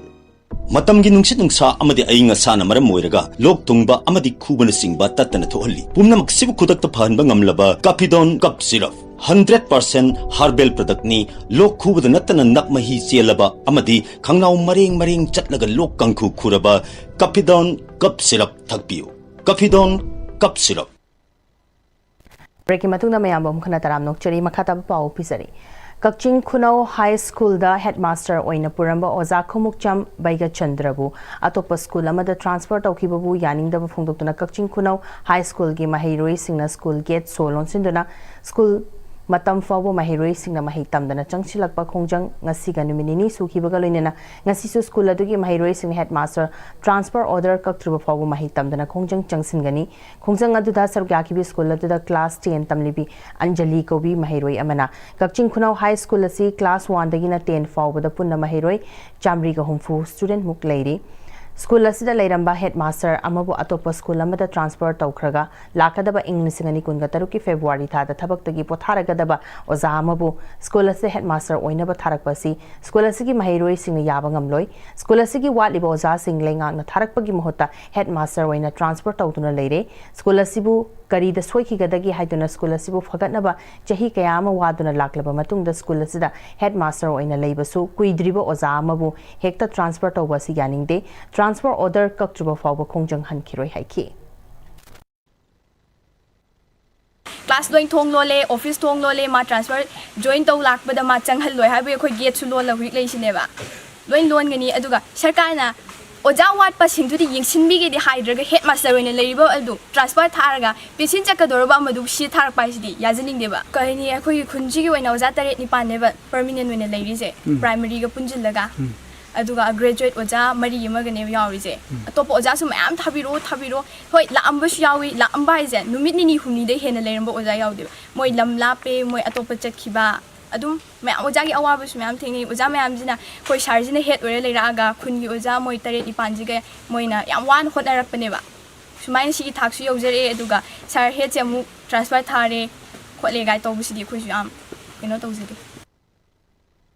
ꯃꯇꯝꯒꯤ ꯅꯨꯡꯁꯤꯠ ꯅꯨꯡꯁꯥ ꯑꯃꯗꯤ ꯑꯏꯪ ꯑꯁꯥꯅ ꯃꯔꯝ ꯑꯣꯏꯔꯒ ꯂꯣꯛ ꯊꯨꯡꯕ ꯑꯃꯗꯤ ꯈꯨꯕꯅꯆꯤꯡꯕ ꯇꯠꯇꯅ ꯊꯣꯛꯍꯜꯂꯤ꯫ ꯄꯨꯝꯅꯃꯛꯁꯤꯕꯨ ꯈꯨꯗꯛꯇ ꯐꯍꯟꯕ ꯉꯝꯂꯕ ꯀꯥꯐꯤꯗꯣꯟ cup syrup. Hundred percent herbal ꯄ꯭ꯔꯗꯛꯅꯤ꯫ ꯂꯣꯛ ꯈꯨꯕꯗ ꯅꯠꯇꯅ ꯅꯞ ꯃꯍꯤ ꯆꯦꯜꯂꯕ ꯑꯃꯗꯤ ꯈꯪꯅꯥꯎ ꯃꯔꯦꯡ ꯃꯔꯦꯡ ꯆꯠꯂꯒ ꯂꯣꯛ ꯀꯥꯡꯈꯨ ꯈꯨꯔꯕ ꯀꯥꯐꯤꯗꯣꯟ ꯀꯞ ꯁꯤꯔꯞ ꯊꯛꯄꯤꯌꯨ꯫ ꯀꯥꯐꯤꯗꯣꯟ cup syrup. ꯕ꯭ꯔꯦꯛꯀꯤ ꯃꯇꯨꯡꯗ ꯃꯌꯥꯝꯕꯨ ꯑꯃꯨꯛ ꯍꯟꯅ ꯇꯔꯥꯝꯅ ꯑꯣꯛꯆꯔꯤ꯫ ꯃꯈꯥ ꯇꯥꯕ ꯄꯥꯎ ꯄꯤꯖꯔꯤ꯫ ꯀꯛꯆꯤꯡ ꯈꯨꯅꯧ ꯍꯥꯏ ꯁ꯭ꯀꯨꯜꯗ ꯍꯦꯗꯃꯥꯁꯇꯔ ꯑꯣꯏꯅ ꯄꯨꯔꯝꯕ ꯑꯣꯖꯥ ꯈꯨꯃꯨꯛꯆꯝ ꯕꯩꯒꯆꯟꯗ꯭ꯔꯕꯨ ꯑꯇꯣꯞꯄ ꯁ꯭ꯀꯨꯜ ꯑꯃꯗ ꯇ꯭ꯔꯥꯟꯁꯐꯔ ꯇꯧꯈꯤꯕꯕꯨ ꯌꯥꯅꯤꯡꯗꯕ ꯐꯣꯡꯗꯣꯛꯇꯨꯅ ꯀꯛꯆꯤꯡ ꯈꯨꯅꯧ ꯍꯥꯏ ꯁ꯭ꯀꯨꯜꯒꯤ ꯃꯍꯩꯔꯣꯏꯁꯤꯡꯅ ꯁ꯭ꯀꯨꯜ ꯒꯦꯠ ꯁꯣ ꯂꯣꯟꯁꯤꯟꯗꯨꯅ ꯁ꯭ꯀꯨꯜ ꯃꯇꯝ ꯐꯥꯎꯕ ꯃꯍꯩꯔꯣꯏꯁꯤꯡꯅ ꯃꯍꯩ ꯇꯝꯗꯅ ꯆꯪꯁꯤꯜꯂꯛꯄ ꯈꯣꯡꯖꯪ ꯉꯁꯤꯒ ꯅꯨꯃꯤꯠ ꯅꯤꯅꯤ ꯁꯨꯈꯤꯕꯒ ꯂꯣꯏꯅꯅ ꯉꯁꯤꯁꯨ ꯁ꯭ꯀꯨꯜ ꯑꯗꯨꯒꯤ ꯃꯍꯩꯔꯣꯏꯁꯤꯡꯅ ꯍꯦꯗꯃꯥꯁꯇꯔ ꯇ꯭ꯔꯥꯟꯁꯐꯔ ꯑꯣꯔꯗꯔ ꯀꯛꯇ꯭ꯔꯤꯕ ꯐꯥꯎꯕ ꯃꯍꯩ ꯇꯝꯗꯅ ꯈꯣꯡꯖꯪ ꯆꯪꯁꯤꯟꯒꯅꯤ꯫ ꯈꯣꯡꯖꯪ ꯑꯗꯨꯗ ꯁꯔꯨꯛ ꯌꯥꯈꯤꯕ ꯁ꯭ꯀꯨꯜ ꯑꯗꯨꯗ ꯀ꯭ꯂꯥꯁ ꯇꯦꯟ ꯇꯝꯂꯤꯕꯤ ꯑꯟꯖꯂꯤ ꯀꯧꯕꯤ ꯃꯍꯩꯔꯣꯏ ꯑꯃꯅ ꯀꯛꯆꯤꯡ ꯈꯨꯅꯧ ꯍꯥꯏ ꯁ꯭ꯀꯨꯜ ꯑꯁꯤ ꯀ꯭ꯂꯥꯁ ꯋꯥꯟꯗꯒꯤꯅ ꯇꯦꯟ ꯐꯥꯎꯕꯗ ꯄꯨꯟꯅ ꯃꯍꯩꯔꯣꯏ ꯆꯥꯃꯔꯤꯒ ꯍꯨꯝꯐꯨ ꯁ꯭ꯇꯨꯗꯦꯟꯠꯃꯨꯛ ꯂꯩꯔꯤ꯫ ꯁ꯭ꯀꯨꯜ ꯑꯁꯤꯗ ꯂꯩꯔꯝꯕ ꯍꯦꯗꯃꯥꯁꯇꯔ ꯑꯃꯕꯨ ꯑꯇꯣꯞꯄ ꯁ꯭ꯀꯨꯜ ꯑꯃꯗ ꯇ꯭ꯔꯥꯟꯁꯐꯔ ꯇꯧꯈ꯭ꯔꯒ ꯂꯥꯛꯀꯗꯕ ꯏꯪ ꯂꯤꯁꯤꯡ ꯑꯅꯤ ꯀꯨꯟꯒ ꯇꯔꯨꯛꯀꯤ ꯐꯦꯕ꯭ꯔꯨꯋꯥꯔꯤ ꯊꯥꯗ ꯊꯕꯛꯇꯒꯤ ꯄꯣꯊꯥꯔꯒꯗꯕ ꯑꯣꯖꯥ ꯑꯃꯕꯨ ꯁ꯭ꯀꯨꯜ ꯑꯁꯤꯗ ꯍꯦꯗꯃꯥꯁꯇꯔ ꯑꯣꯏꯅꯕ ꯊꯥꯔꯛꯄ ꯑꯁꯤ ꯁ꯭ꯀꯨꯜ ꯑꯁꯤꯒꯤ ꯃꯍꯩꯔꯣꯏꯁꯤꯡꯅ ꯌꯥꯕ ꯉꯝꯂꯣꯏ꯫ ꯁ꯭ꯀꯨꯜ ꯑꯁꯤꯒꯤ ꯋꯥꯠꯂꯤꯕ ꯑꯣꯖꯥꯁꯤꯡ ꯂꯩꯉꯥꯛꯅ ꯊꯥꯔꯛꯄꯒꯤ ꯃꯍꯨꯠꯇ ꯍꯦꯗꯃꯥꯁꯇꯔ ꯑꯣꯏꯅ ꯇ꯭ꯔꯥꯟꯁꯐꯔ ꯇꯧꯗꯨꯅ ꯂꯩꯔꯦ꯫ ꯁ꯭ꯀꯨꯜ ꯑꯁꯤꯕꯨ ꯀꯔꯤꯗ ꯁꯣꯏꯈꯤꯒꯗꯒꯦ ꯍꯥꯏꯗꯨꯅ ꯁ꯭ꯀꯨꯜ ꯑꯁꯤꯕꯨ ꯐꯒꯠꯅꯕ ꯆꯍꯤ ꯀꯌꯥ ꯑꯃ ꯋꯥꯗꯨꯅ ꯂꯥꯛꯂꯕ ꯃꯇꯨꯡꯗ ꯁ꯭ꯀꯨꯜ ꯑꯁꯤꯗ ꯍꯦꯗꯃꯥꯁꯇꯔ ꯑꯣꯏꯅ ꯂꯩꯕꯁꯨ ꯀꯨꯏꯗ꯭ꯔꯤꯕ ꯑꯣꯖꯥ ꯑꯃꯕꯨ ꯍꯦꯛꯇ ꯇ꯭ꯔꯥꯟꯁꯐꯔ ꯇꯧꯕ ꯑꯁꯤ ꯌꯥꯅꯤꯡꯗꯦ꯫ ꯇ꯭ꯔꯥꯟꯁꯐꯔ ꯑꯣꯔꯗꯔ ꯀꯛꯇ꯭ꯔꯤꯕ ꯐꯥꯎꯕ ꯈꯣꯡꯖꯪ ꯍꯟꯈꯤꯔꯣꯏ ꯍꯥꯏꯈꯤ꯫ ꯀ꯭ꯂꯥꯁ ꯂꯣꯏ ꯊꯣꯡ ꯂꯣꯜꯂꯦ, ꯑꯣꯐꯤꯁ ꯊꯣꯡ ꯂꯣꯜꯂꯦ, ꯃꯥ ꯇ꯭ꯔꯥꯟꯁꯐꯔ ꯖꯣꯏꯟ ꯇꯧ ꯂꯥꯛꯄꯗ ꯃꯥ ꯆꯪꯍꯜꯂꯣꯏ ꯍꯥꯏꯕꯒꯤ ꯑꯩꯈꯣꯏ ꯒꯦꯠꯁꯨ ꯂꯣꯜꯂ ꯍꯧꯖꯤꯛ ꯂꯩꯁꯤꯅꯦꯕ꯫ ꯂꯣꯏ ꯂꯣꯟꯒꯅꯤ꯫ ꯑꯗꯨꯒ ꯁꯔꯀꯥꯔꯅ ꯑꯣꯖꯥ ꯋꯥꯠꯄꯁꯤꯡꯗꯨꯗꯤ ꯌꯦꯡꯁꯤꯟꯕꯤꯒꯦꯗꯤ ꯍꯥꯏꯗ꯭ꯔꯒ ꯍꯦꯗ ꯃꯥꯁꯇꯔ ꯑꯣꯏꯅ ꯂꯩꯔꯤꯕ ꯑꯗꯨ ꯇ꯭ꯔꯥꯟꯁꯐꯔ ꯊꯥꯔꯒ ꯄꯦꯟꯁꯤꯟ ꯆꯠꯀꯗꯧꯔꯕ ꯑꯃꯗꯨ ꯁꯤꯗ ꯊꯥꯔꯛꯄ ꯍꯥꯏꯁꯤꯗꯤ ꯌꯥꯖꯅꯤꯡꯗꯦꯕ꯫ ꯀꯩ ꯍꯥꯏꯅꯤ, ꯑꯩꯈꯣꯏꯒꯤ ꯈꯨꯟꯁꯤꯒꯤ ꯑꯣꯏꯅ ꯑꯣꯖꯥ ꯇꯔꯦꯠ ꯅꯤꯄꯥꯜꯅꯦꯕ ꯄꯔꯃꯤꯅꯦꯟ ꯑꯣꯏꯅ ꯂꯩꯔꯤꯁꯦ, ꯎꯝ꯫ ꯄ꯭ꯔꯥꯏꯃꯔꯤꯒ ꯄꯨꯟꯁꯤꯜꯂꯒ꯫ ꯎꯝ꯫ ꯑꯗꯨꯒ ꯒ꯭ꯔꯦꯖꯨꯋꯦꯠ ꯑꯣꯖꯥ ꯃꯔꯤ ꯑꯃꯒꯅꯦꯕ ꯌꯥꯎꯔꯤꯁꯦ꯫ ꯎꯝ꯫ ꯑꯇꯣꯞꯄ ꯑꯣꯖꯥꯁꯨ ꯃꯌꯥꯝ ꯊꯥꯕꯤꯔꯛꯑꯣ, ꯊꯥꯕꯤꯔꯛꯑꯣ꯫ ꯍꯣꯏ, ꯂꯥꯛꯑꯝꯕꯁꯨ ꯌꯥꯎꯏ꯫ ꯂꯥꯛꯑꯝꯕ ꯍꯥꯏꯁꯦ ꯅꯨꯃꯤꯠ ꯅꯤꯅꯤ ꯍꯨꯝꯅꯤꯗꯩ ꯍꯦꯟꯅ ꯂꯩꯔꯝꯕ ꯑꯣꯖꯥ ꯌꯥꯎꯗꯦꯕ꯫ ꯃꯣꯏ ꯂꯝ ꯂꯥꯞꯄꯦ, ꯃꯣꯏ ꯑꯇꯣꯞꯄ ꯆꯠꯈꯤꯕ, ꯑꯗꯨꯝ ꯃꯌꯥꯝ ꯑꯣꯖꯥꯒꯤ ꯑꯋꯥꯕꯁꯨ ꯃꯌꯥꯝ ꯊꯦꯡꯅꯩ꯫ ꯑꯣꯖꯥ ꯃꯌꯥꯝꯁꯤꯅ ꯑꯩꯈꯣꯏ ꯁꯥꯔꯁꯤꯅ ꯍꯦꯠ ꯑꯣꯏꯔ ꯂꯩꯔꯛꯑꯒ ꯈꯨꯟꯒꯤ ꯑꯣꯖꯥ ꯃꯣꯏ ꯇꯔꯦꯠ ꯅꯤꯄꯥꯟꯁꯤꯒ ꯃꯣꯏꯅ ꯌꯥꯝ ꯋꯥꯅ ꯍꯣꯠꯅꯔꯛꯄꯅꯦꯕ꯫ ꯁꯨꯃꯥꯏꯅ ꯁꯤꯒꯤ ꯊꯥꯛꯁꯨ ꯌꯧꯖꯔꯛꯑꯦ, ꯑꯗꯨꯒ ꯁꯥꯔ ꯍꯦꯠꯁꯦ ꯑꯃꯨꯛ ꯇ꯭ꯔꯥꯟꯁꯐꯔ ꯊꯥꯔꯦ ꯈꯣꯠꯂꯦ ꯀꯥꯏ ꯇꯧꯕꯁꯤꯗꯤ ꯑꯩꯈꯣꯏꯁꯨ ꯌꯥꯝ ꯀꯩꯅꯣ ꯇꯧꯖꯗꯦ꯫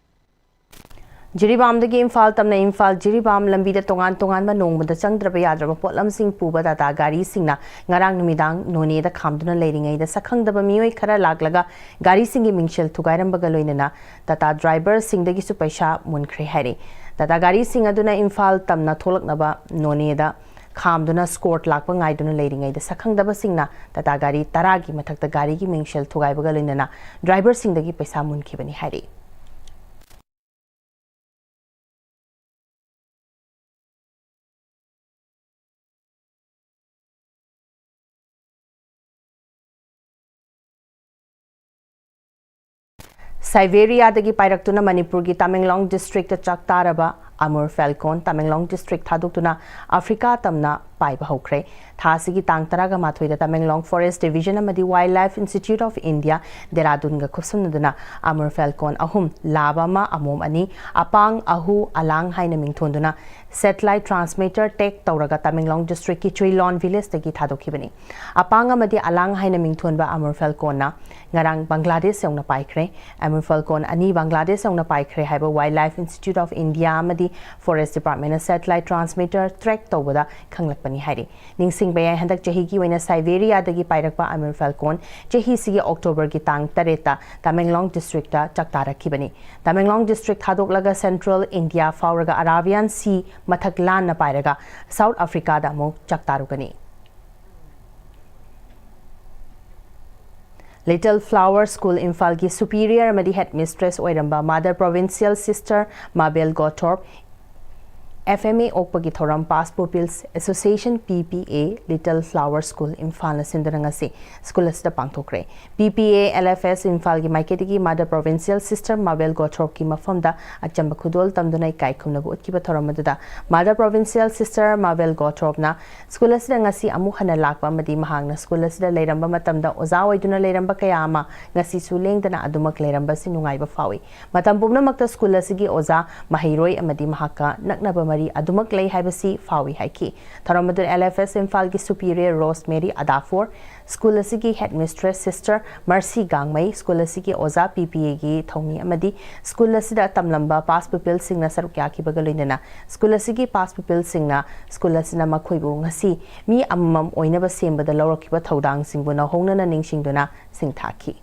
ꯖꯤꯔꯤꯕꯥꯝꯗꯒꯤ ꯏꯝꯐꯥꯜ ꯇꯝꯅ ꯏꯝꯐꯥꯜ ꯖꯤꯔꯤꯕꯥꯝ ꯂꯝꯕꯤꯗ ꯇꯣꯉꯥꯟ ꯇꯣꯉꯥꯟꯕ ꯅꯣꯡꯃꯗ ꯆꯪꯗ꯭ꯔꯕ ꯌꯥꯗ꯭ꯔꯕ ꯄꯣꯠꯂꯝꯁꯤꯡ ꯄꯨꯕ ꯇꯥꯇꯥ ꯒꯥꯔꯤꯁꯤꯡꯅ ꯉꯔꯥꯡ ꯅꯨꯃꯤꯗꯥꯡ ꯅꯣꯅꯦꯗ ꯈꯥꯝꯗꯨꯅ ꯂꯩꯔꯤꯉꯩꯗ ꯁꯛꯈꯪꯗꯕ ꯃꯤꯑꯣꯏ ꯈꯔ ꯂꯥꯛꯂꯒ ꯒꯥꯔꯤꯁꯤꯡꯒꯤ ꯃꯤꯡꯁꯦꯜ ꯊꯨꯒꯥꯏꯔꯝꯕꯒ ꯂꯣꯏꯅꯅ ꯇꯥꯇꯥ ꯗ꯭ꯔꯥꯏꯚꯔꯁꯤꯡꯗꯒꯤꯁꯨ ꯄꯩꯁꯥ ꯃꯨꯟꯈ꯭ꯔꯦ ꯍꯥꯏꯔꯤ꯫ ꯇꯥꯇꯥ ꯒꯥꯔꯤꯁꯤꯡ ꯑꯗꯨꯅ ꯏꯝꯐꯥꯜ ꯇꯝꯅ ꯊꯣꯛꯂꯛꯅꯕ ꯅꯣꯅꯦꯗ ꯈꯥꯝꯗꯨꯅ ꯁ꯭ꯀꯣꯔꯠ ꯂꯥꯛꯄ ꯉꯥꯏꯗꯨꯅ ꯂꯩꯔꯤꯉꯩꯗ ꯁꯛꯈꯪꯗꯕꯁꯤꯡꯅ ꯇꯥꯇꯥ ꯒꯥꯔꯤ ꯇꯔꯥꯒꯤ ꯃꯊꯛꯇ ꯒꯥꯔꯤꯒꯤ ꯃꯤꯡꯁꯦꯜ ꯊꯨꯒꯥꯏꯕꯒ ꯂꯣꯏꯅꯅ ꯗ꯭ꯔꯥꯏꯚꯔꯁꯤꯡꯗꯒꯤ ꯄꯩꯁꯥ ꯃꯨꯟꯈꯤꯕꯅꯤ ꯍꯥꯏꯔꯤ꯫ ꯁꯥꯏꯕꯦꯔꯤꯌꯥꯗꯒꯤ ꯄꯥꯏꯔꯛꯇꯨꯅ ꯃꯅꯤꯄꯨꯔꯒꯤ ꯇꯃꯦꯡꯂꯣꯡ ꯗꯤꯁꯇ꯭ꯔꯤꯛꯇ ꯆꯥꯛ ꯇꯥꯔꯕ ꯑꯃꯨꯔ ꯐꯦꯜꯀꯣꯟ ꯇꯃꯦꯡꯂꯣꯡ ꯗꯤꯁꯇ꯭ꯔꯤꯛ ꯊꯥꯗꯣꯛꯇꯨꯅ ꯑꯐ꯭ꯔꯤꯀꯥ ꯇꯝꯅ ꯄꯥꯏꯕ ꯍꯧꯈ꯭ꯔꯦ꯫ ꯊꯥ ꯑꯁꯤꯒꯤ ꯇꯥꯡ ꯇꯔꯥꯒ ꯃꯥꯊꯣꯏꯗ ꯇꯃꯦꯡꯂꯣꯡ ꯐꯣꯔꯦꯁ꯭ꯠ ꯗꯤꯚꯤꯖꯟ ꯑꯃꯗꯤ wildlife institute of India ꯗꯦꯔꯥꯗꯨꯟꯒ ꯈꯨꯠꯁꯝꯅꯗꯨꯅ ꯑꯃꯨꯔ ꯐꯦꯜꯀꯣꯟ ꯑꯍꯨꯝ, ꯂꯥꯕ ꯑꯃ, ꯑꯃꯣꯝ ꯑꯅꯤ, ꯑꯄꯥꯡ, ꯑꯍꯨ, ꯑꯂꯥꯡ ꯍꯥꯏꯅ ꯃꯤꯡꯊꯣꯟꯗꯨꯅ ꯁꯦꯇꯦꯂꯥꯏꯠ ꯇ꯭ꯔꯥꯟꯁꯃꯤꯇꯔ ꯇ꯭ꯔꯦꯛ ꯇꯧꯔꯒ ꯇꯃꯦꯡꯂꯣꯡ ꯗꯤꯁꯇ꯭ꯔꯤꯛꯀꯤ ꯆꯨꯏꯂꯣꯟ ꯚꯤꯂꯦꯖꯇꯒꯤ ꯊꯥꯗꯣꯛꯈꯤꯕꯅꯤ꯫ ꯑꯄꯥꯡ ꯑꯃꯗꯤ ꯑꯂꯥꯡ ꯍꯥꯏꯅ ꯃꯤꯡꯊꯣꯟꯕ ꯑꯃꯨꯔ ꯐꯦꯜꯀꯣꯟꯅ ꯉꯔꯥꯡ ꯕꯪꯒ꯭ꯂꯥꯗꯦꯁ ꯌꯧꯅ ꯄꯥꯏꯈ꯭ꯔꯦ꯫ ꯑꯃꯨꯔ ꯐꯦꯜꯀꯣꯟ ꯑꯅꯤ ꯕꯪꯒ꯭ꯂꯥꯗꯦꯁ ꯌꯧꯅ ꯄꯥꯏꯈ꯭ꯔꯦ ꯍꯥꯏꯕ wild life institute of India ꯑꯃꯗꯤ ꯐꯣꯔꯦꯁ꯭ꯠ ꯗꯤꯄꯥꯔꯠꯃꯦꯟꯅ ꯁꯦꯇꯦꯂꯥꯏꯠ ꯇ꯭ꯔꯥꯟꯁꯃꯤꯇꯔ ꯇ꯭ꯔꯦꯛ ꯇꯧꯕꯗ ꯈꯪꯂꯛꯄꯅꯤ ꯍꯥꯏꯔꯤ꯫ ꯅꯤꯡꯁꯤꯡꯕ ꯌꯥꯏ, ꯍꯟꯗꯛ ꯆꯍꯤꯒꯤ ꯑꯣꯏꯅ ꯁꯥꯏꯕꯦꯔꯤꯌꯥꯗꯒꯤ ꯄꯥꯏꯔꯛꯄ ꯑꯃꯨꯔ ꯐꯦꯜꯀꯣꯟ ꯆꯍꯤꯁꯤꯒꯤ ꯑꯣꯛꯇꯣꯕꯔꯒꯤ ꯇꯥꯡ ꯇꯔꯦꯠꯇ ꯇꯃꯦꯡꯂꯣꯡ ꯗꯤꯁꯇ꯭ꯔꯤꯛꯇ ꯆꯥꯛꯇꯥꯔꯛꯈꯤꯕꯅꯤ꯫ ꯇꯃꯦꯡꯂꯣꯡ ꯗꯤꯁꯇ꯭ꯔꯤꯛ ꯊꯥꯗꯣꯛꯂꯒ ꯁꯦꯟꯇ꯭ꯔꯦꯜ ꯏꯟꯗꯤꯌꯥ ꯐꯥꯎꯔꯒ ꯑꯔꯥꯕꯤꯌꯥꯟ ꯁꯤ ꯃꯊꯛ ꯂꯥꯟꯅ ꯄꯥꯏꯔꯒ ꯁꯥꯎꯠ ꯑꯐ꯭ꯔꯤꯀꯥꯗ ꯑꯃꯨꯛ ꯆꯥꯛꯇꯥꯔꯨꯒꯅꯤ꯫ ꯂꯤꯇꯜ ꯐ꯭ꯂꯥꯋꯔ ꯁ꯭ꯀꯨꯜ ꯏꯝꯐꯥꯜꯒꯤ ꯁꯨꯄꯤꯔꯤꯌꯔ ꯑꯃꯗꯤ ꯍꯦꯗ ꯃꯤꯁꯇ꯭ꯔꯦꯁ ꯑꯣꯏꯔꯝꯕ mother provincial sister Mabel Gothrop F M A ꯑꯣꯛꯄꯒꯤ ꯊꯧꯔꯝ Past Pupils Association, P P A, Little Flower School, ꯏꯝꯐꯥꯜꯅ ꯁꯤꯟꯗꯨꯅ ꯉꯁꯤ ꯁ꯭ꯀꯨꯜ ꯑꯁꯤꯗ ꯄꯥꯡꯊꯣꯛꯈ꯭ꯔꯦ꯫ P P A L F S ꯏꯝꯐꯥꯜꯒꯤ ꯃꯥꯏꯀꯩꯗꯒꯤ Mother Provincial Sister Mabel Gothropꯀꯤ ꯃꯐꯝꯗ ꯑꯆꯝꯕ ꯈꯨꯗꯣꯜ ꯇꯝꯗꯨꯅ ꯏꯀꯥꯏ ꯈꯨꯝꯅꯕ ꯎꯠꯈꯤꯕ ꯊꯧꯔꯝ ꯑꯗꯨꯗ Mother Provincial Sister Mabel Gothropꯅ ꯁ꯭ꯀꯨꯜ ꯑꯁꯤꯗ ꯉꯁꯤ ꯑꯃꯨꯛ ꯍꯟꯅ ꯂꯥꯛꯄ ꯑꯃꯗꯤ ꯃꯍꯥꯛꯅ ꯁ꯭ꯀꯨꯜ ꯑꯁꯤꯗ ꯂꯩꯔꯝꯕ ꯃꯇꯝꯗ ꯑꯣꯖꯥ ꯑꯣꯏꯗꯨꯅ ꯂꯩꯔꯝꯕ ꯀꯌꯥ ꯑꯃ ꯉꯁꯤꯁꯨ ꯂꯦꯡꯗꯅ ꯑꯗꯨꯃꯛ ꯂꯩꯔꯝꯕꯁꯤ ꯅꯨꯡꯉꯥꯏꯕ ꯐꯥꯎꯏ꯫ ꯃꯇꯝ ꯄꯨꯝꯅꯃꯛꯇ ꯁ꯭ꯀꯨꯜ ꯑꯁꯤꯒꯤ ꯑꯣꯖꯥ, ꯃꯍꯩꯔꯣꯏ ꯑꯃꯗꯤ ꯃꯍꯥꯛꯀ ꯅꯛꯅꯕ ꯃꯔꯤ ꯑꯗꯨꯃꯛ ꯂꯩ ꯍꯥꯏꯕꯁꯤ ꯐꯥꯎꯏ ꯍꯥꯏꯈꯤ꯫ ꯊꯧꯔꯝ ꯑꯗꯨꯗ L F S ꯏꯝꯐꯥꯜꯒꯤ Superior Rosemary Adafor, ꯁ꯭ꯀꯨꯜ ꯑꯁꯤꯒꯤ Headmistress Sister Mercy ꯒꯥꯡꯃꯩ, ꯁ꯭ꯀꯨꯜ ꯑꯁꯤꯒꯤ ꯑꯣꯖꯥ, P P Aꯒꯤ ꯊꯧꯃꯤ ꯑꯃꯗꯤ ꯁ꯭ꯀꯨꯜ ꯑꯁꯤꯗ ꯇꯝꯂꯝꯕ Past Pupilꯁꯤꯡꯅ ꯁꯔꯨꯛ ꯌꯥꯈꯤꯕꯒ ꯂꯣꯏꯅꯅ ꯁ꯭ꯀꯨꯜ ꯑꯁꯤꯒꯤ Past Pupilꯁꯤꯡꯅ ꯁ꯭ꯀꯨꯜ ꯑꯁꯤꯅ ꯃꯈꯣꯏꯕꯨ ꯉꯁꯤ ꯃꯤ ꯑꯃꯃꯝ ꯑꯣꯏꯅꯕ ꯁꯦꯝꯕꯗ ꯂꯧꯔꯛꯈꯤꯕ ꯊꯧꯗꯥꯡꯁꯤꯡꯕꯨ ꯅꯧꯍꯧꯅꯅ ꯅꯤꯡꯁꯤꯡꯗꯨꯅ ꯁꯤꯡꯊꯥꯈꯤ꯫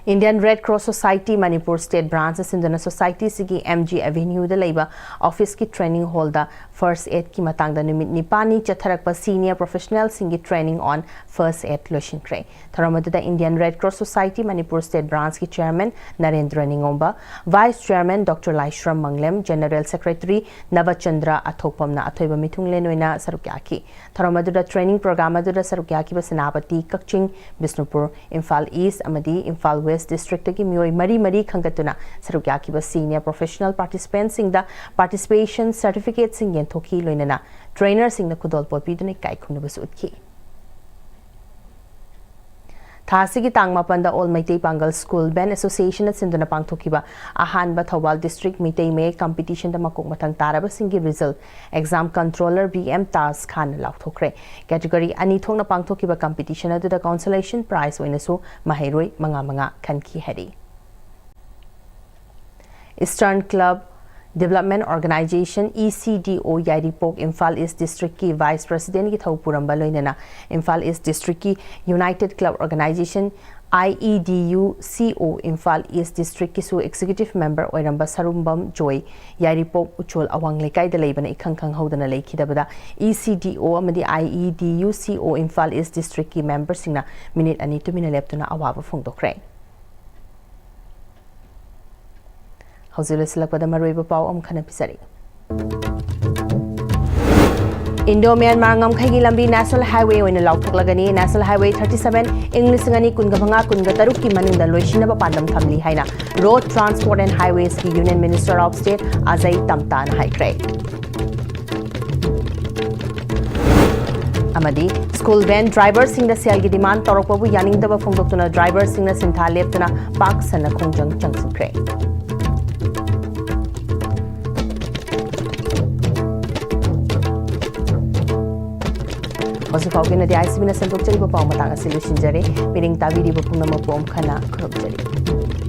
Indian Red Cross Society Manipur State Branch ꯁꯤꯟꯗꯨꯅ societyꯁꯤꯒꯤ M G Avenueꯗ ꯂꯩꯕ officeꯀꯤ training hallꯗ first aidꯀꯤ ꯃꯇꯥꯡꯗ ꯅꯨꯃꯤꯠ ꯅꯤꯄꯥꯜꯅꯤ ꯆꯠꯊꯔꯛꯄ senior professionalꯁꯤꯡꯒꯤ training on first aid ꯂꯣꯏꯁꯤꯟꯈ꯭ꯔꯦ꯫ ꯊꯧꯔꯝ ꯑꯗꯨꯗ Indian Red Cross Society Manipur State Branchꯀꯤ Chairman Narendra ꯅꯤꯉꯣꯝꯕ, Vice Chairman Doctor ꯂꯥꯏꯁ꯭ꯔꯝ ꯃꯪꯂꯦꯝ, General Secretary ꯅꯕꯆꯟꯗ꯭ꯔ ꯑꯊꯣꯛꯄꯝꯅ ꯑꯊꯣꯏꯕ ꯃꯤꯊꯨꯡꯂꯦꯟ ꯑꯣꯏꯅ ꯁꯔꯨꯛ ꯌꯥꯈꯤ꯫ ꯊꯧꯔꯝ ꯑꯗꯨꯗ training program ꯑꯗꯨꯗ ꯁꯔꯨꯛ ꯌꯥꯈꯤꯕ ꯁꯦꯅꯥꯄꯇꯤ, ꯀꯛꯆꯤꯡ, ꯕꯤꯁꯅꯨꯄꯨꯔ, ꯏꯝꯐꯥꯜ East ꯑꯃꯗꯤ ꯏꯝꯐꯥꯜ West districtꯇꯒꯤ ꯃꯤꯑꯣꯏ ꯃꯔꯤ ꯃꯔꯤ ꯈꯟꯒꯠꯇꯨꯅ ꯁꯔꯨꯛ ꯌꯥꯈꯤꯕ senior professional participantꯁꯤꯡꯗ participation certificateꯁꯤꯡ ꯌꯦꯟꯊꯣꯛꯈꯤ, ꯂꯣꯏꯅꯅ trainerꯁꯤꯡꯅ ꯈꯨꯗꯣꯜꯄꯣꯠ ꯄꯤꯗꯨꯅ ꯏꯀꯥꯏ ꯈꯨꯝꯅꯕꯁꯨ ꯎꯠꯈꯤ꯫ ꯊꯥ ꯑꯁꯤꯒꯤ ꯇꯥꯡ ꯃꯥꯄꯟꯗ All Meitei Pangal School Band Associationꯅ ꯁꯤꯟꯗꯨꯅ ꯄꯥꯡꯊꯣꯛꯈꯤꯕ ꯑꯍꯥꯟꯕ ꯊꯧꯕꯥꯜ district ꯃꯤꯇꯩ ꯃꯌꯦꯛ competitionꯗ ꯃꯀꯣꯛ ꯃꯊꯪ ꯇꯥꯔꯕꯁꯤꯡꯒꯤ result exam controller B M Taj ꯈꯥꯟꯅ ꯂꯥꯎꯊꯣꯛꯈ꯭ꯔꯦ꯫ Category ꯑꯅꯤ ꯊꯣꯛꯅ ꯄꯥꯡꯊꯣꯛꯈꯤꯕ competition ꯑꯗꯨꯗ consolation prize ꯑꯣꯏꯅꯁꯨ ꯃꯍꯩꯔꯣꯏ ꯃꯉꯥ ꯃꯉꯥ ꯈꯟꯈꯤ ꯍꯥꯏꯔꯤ꯫ Eastern Club Development Organization, E C D O, ꯌꯥꯏꯔꯤꯄꯣꯛ, ꯏꯝꯐꯥꯜ East districtꯀꯤ Vice Presidentꯀꯤ ꯊꯧ ꯄꯨꯔꯝꯕ ꯂꯣꯏꯅꯅ Imphal East districtꯀꯤ United Club Organization, I E D U C O, Imphal East districtꯀꯤꯁꯨ executive member ꯑꯣꯏꯔꯝꯕ ꯁꯔꯨꯝꯕꯝ ꯖꯣꯏ, ꯌꯥꯏꯔꯤꯄꯣꯛ ꯎꯆꯣꯜ ꯑꯋꯥꯡ ꯂꯩꯀꯥꯏꯗ ꯂꯩꯕꯅ ꯏꯈꯪ ꯈꯪꯍꯧꯗꯅ ꯂꯩꯈꯤꯗꯕꯗ E C D O ꯑꯃꯗꯤ I E D U C O Imphal East districtꯀꯤ memberꯁꯤꯡꯅ minute ꯑꯅꯤ ꯇꯨꯃꯤꯟꯅ ꯂꯦꯞꯇꯨꯅ ꯑꯋꯥꯕ ꯐꯣꯡꯗꯣꯛꯈ꯭ꯔꯦ꯫ ꯍꯧꯖꯤꯛ ꯂꯣꯏꯁꯤꯜꯂꯛꯄꯗ ꯃꯔꯨꯑꯣꯏꯕ ꯄꯥꯎ ꯑꯃꯈꯛ ꯄꯤꯖꯔꯤ꯫ ꯏꯟꯗꯣ ꯃ꯭ꯌꯥꯟꯃꯥꯔ ꯉꯝꯈꯩꯒꯤ ꯂꯝꯕꯤ National Highway ꯑꯣꯏꯅ ꯂꯥꯎꯊꯣꯛꯂꯒꯅꯤ꯫ National Highway thirty seven ꯏꯪ ꯂꯤꯁꯤꯡ ꯑꯅꯤ ꯀꯨꯟꯒ ꯃꯉꯥ ꯀꯨꯟꯒ ꯇꯔꯨꯛꯀꯤ ꯃꯅꯨꯡꯗ ꯂꯣꯏꯁꯤꯟꯅꯕ ꯄꯥꯟꯗꯝ ꯊꯝꯂꯤ ꯍꯥꯏꯅ Road Transport and Highwaysꯀꯤ Union Minister of State Ajay Tamtana ꯍꯥꯏꯈ꯭ꯔꯦ꯫ ꯑꯃꯗꯤ school van driverꯁꯤꯡꯗ ꯁꯦꯜꯒꯤ demand ꯇꯧꯔꯛꯄꯕꯨ ꯌꯥꯅꯤꯡꯗꯕ ꯐꯣꯡꯗꯣꯛꯇꯨꯅ driverꯁꯤꯡꯅ ꯁꯤꯟꯊꯥ ꯂꯦꯞꯇꯅ ꯄꯥꯛ ꯁꯟꯅ ꯈꯣꯡꯖꯪ ꯆꯪꯁꯤꯟꯈ꯭ꯔꯦ꯫ ꯍꯧꯖꯤꯛ ꯐꯥꯎꯒꯤ ꯑꯣꯏꯅꯗꯤ ICBꯅ ꯁꯟꯗꯣꯛꯆꯔꯤꯕ ꯄꯥꯎ ꯃꯇꯥꯡ ꯑꯁꯤ ꯂꯣꯏꯁꯤꯟꯖꯔꯦ꯫ ꯃꯤꯠꯌꯦꯡ ꯇꯥꯕꯤꯔꯤꯕ ꯄꯨꯝꯅꯃꯛꯄꯨ ꯑꯃꯨꯛ ꯍꯟꯅ ꯈꯨꯔꯨꯝꯖꯔꯤ꯫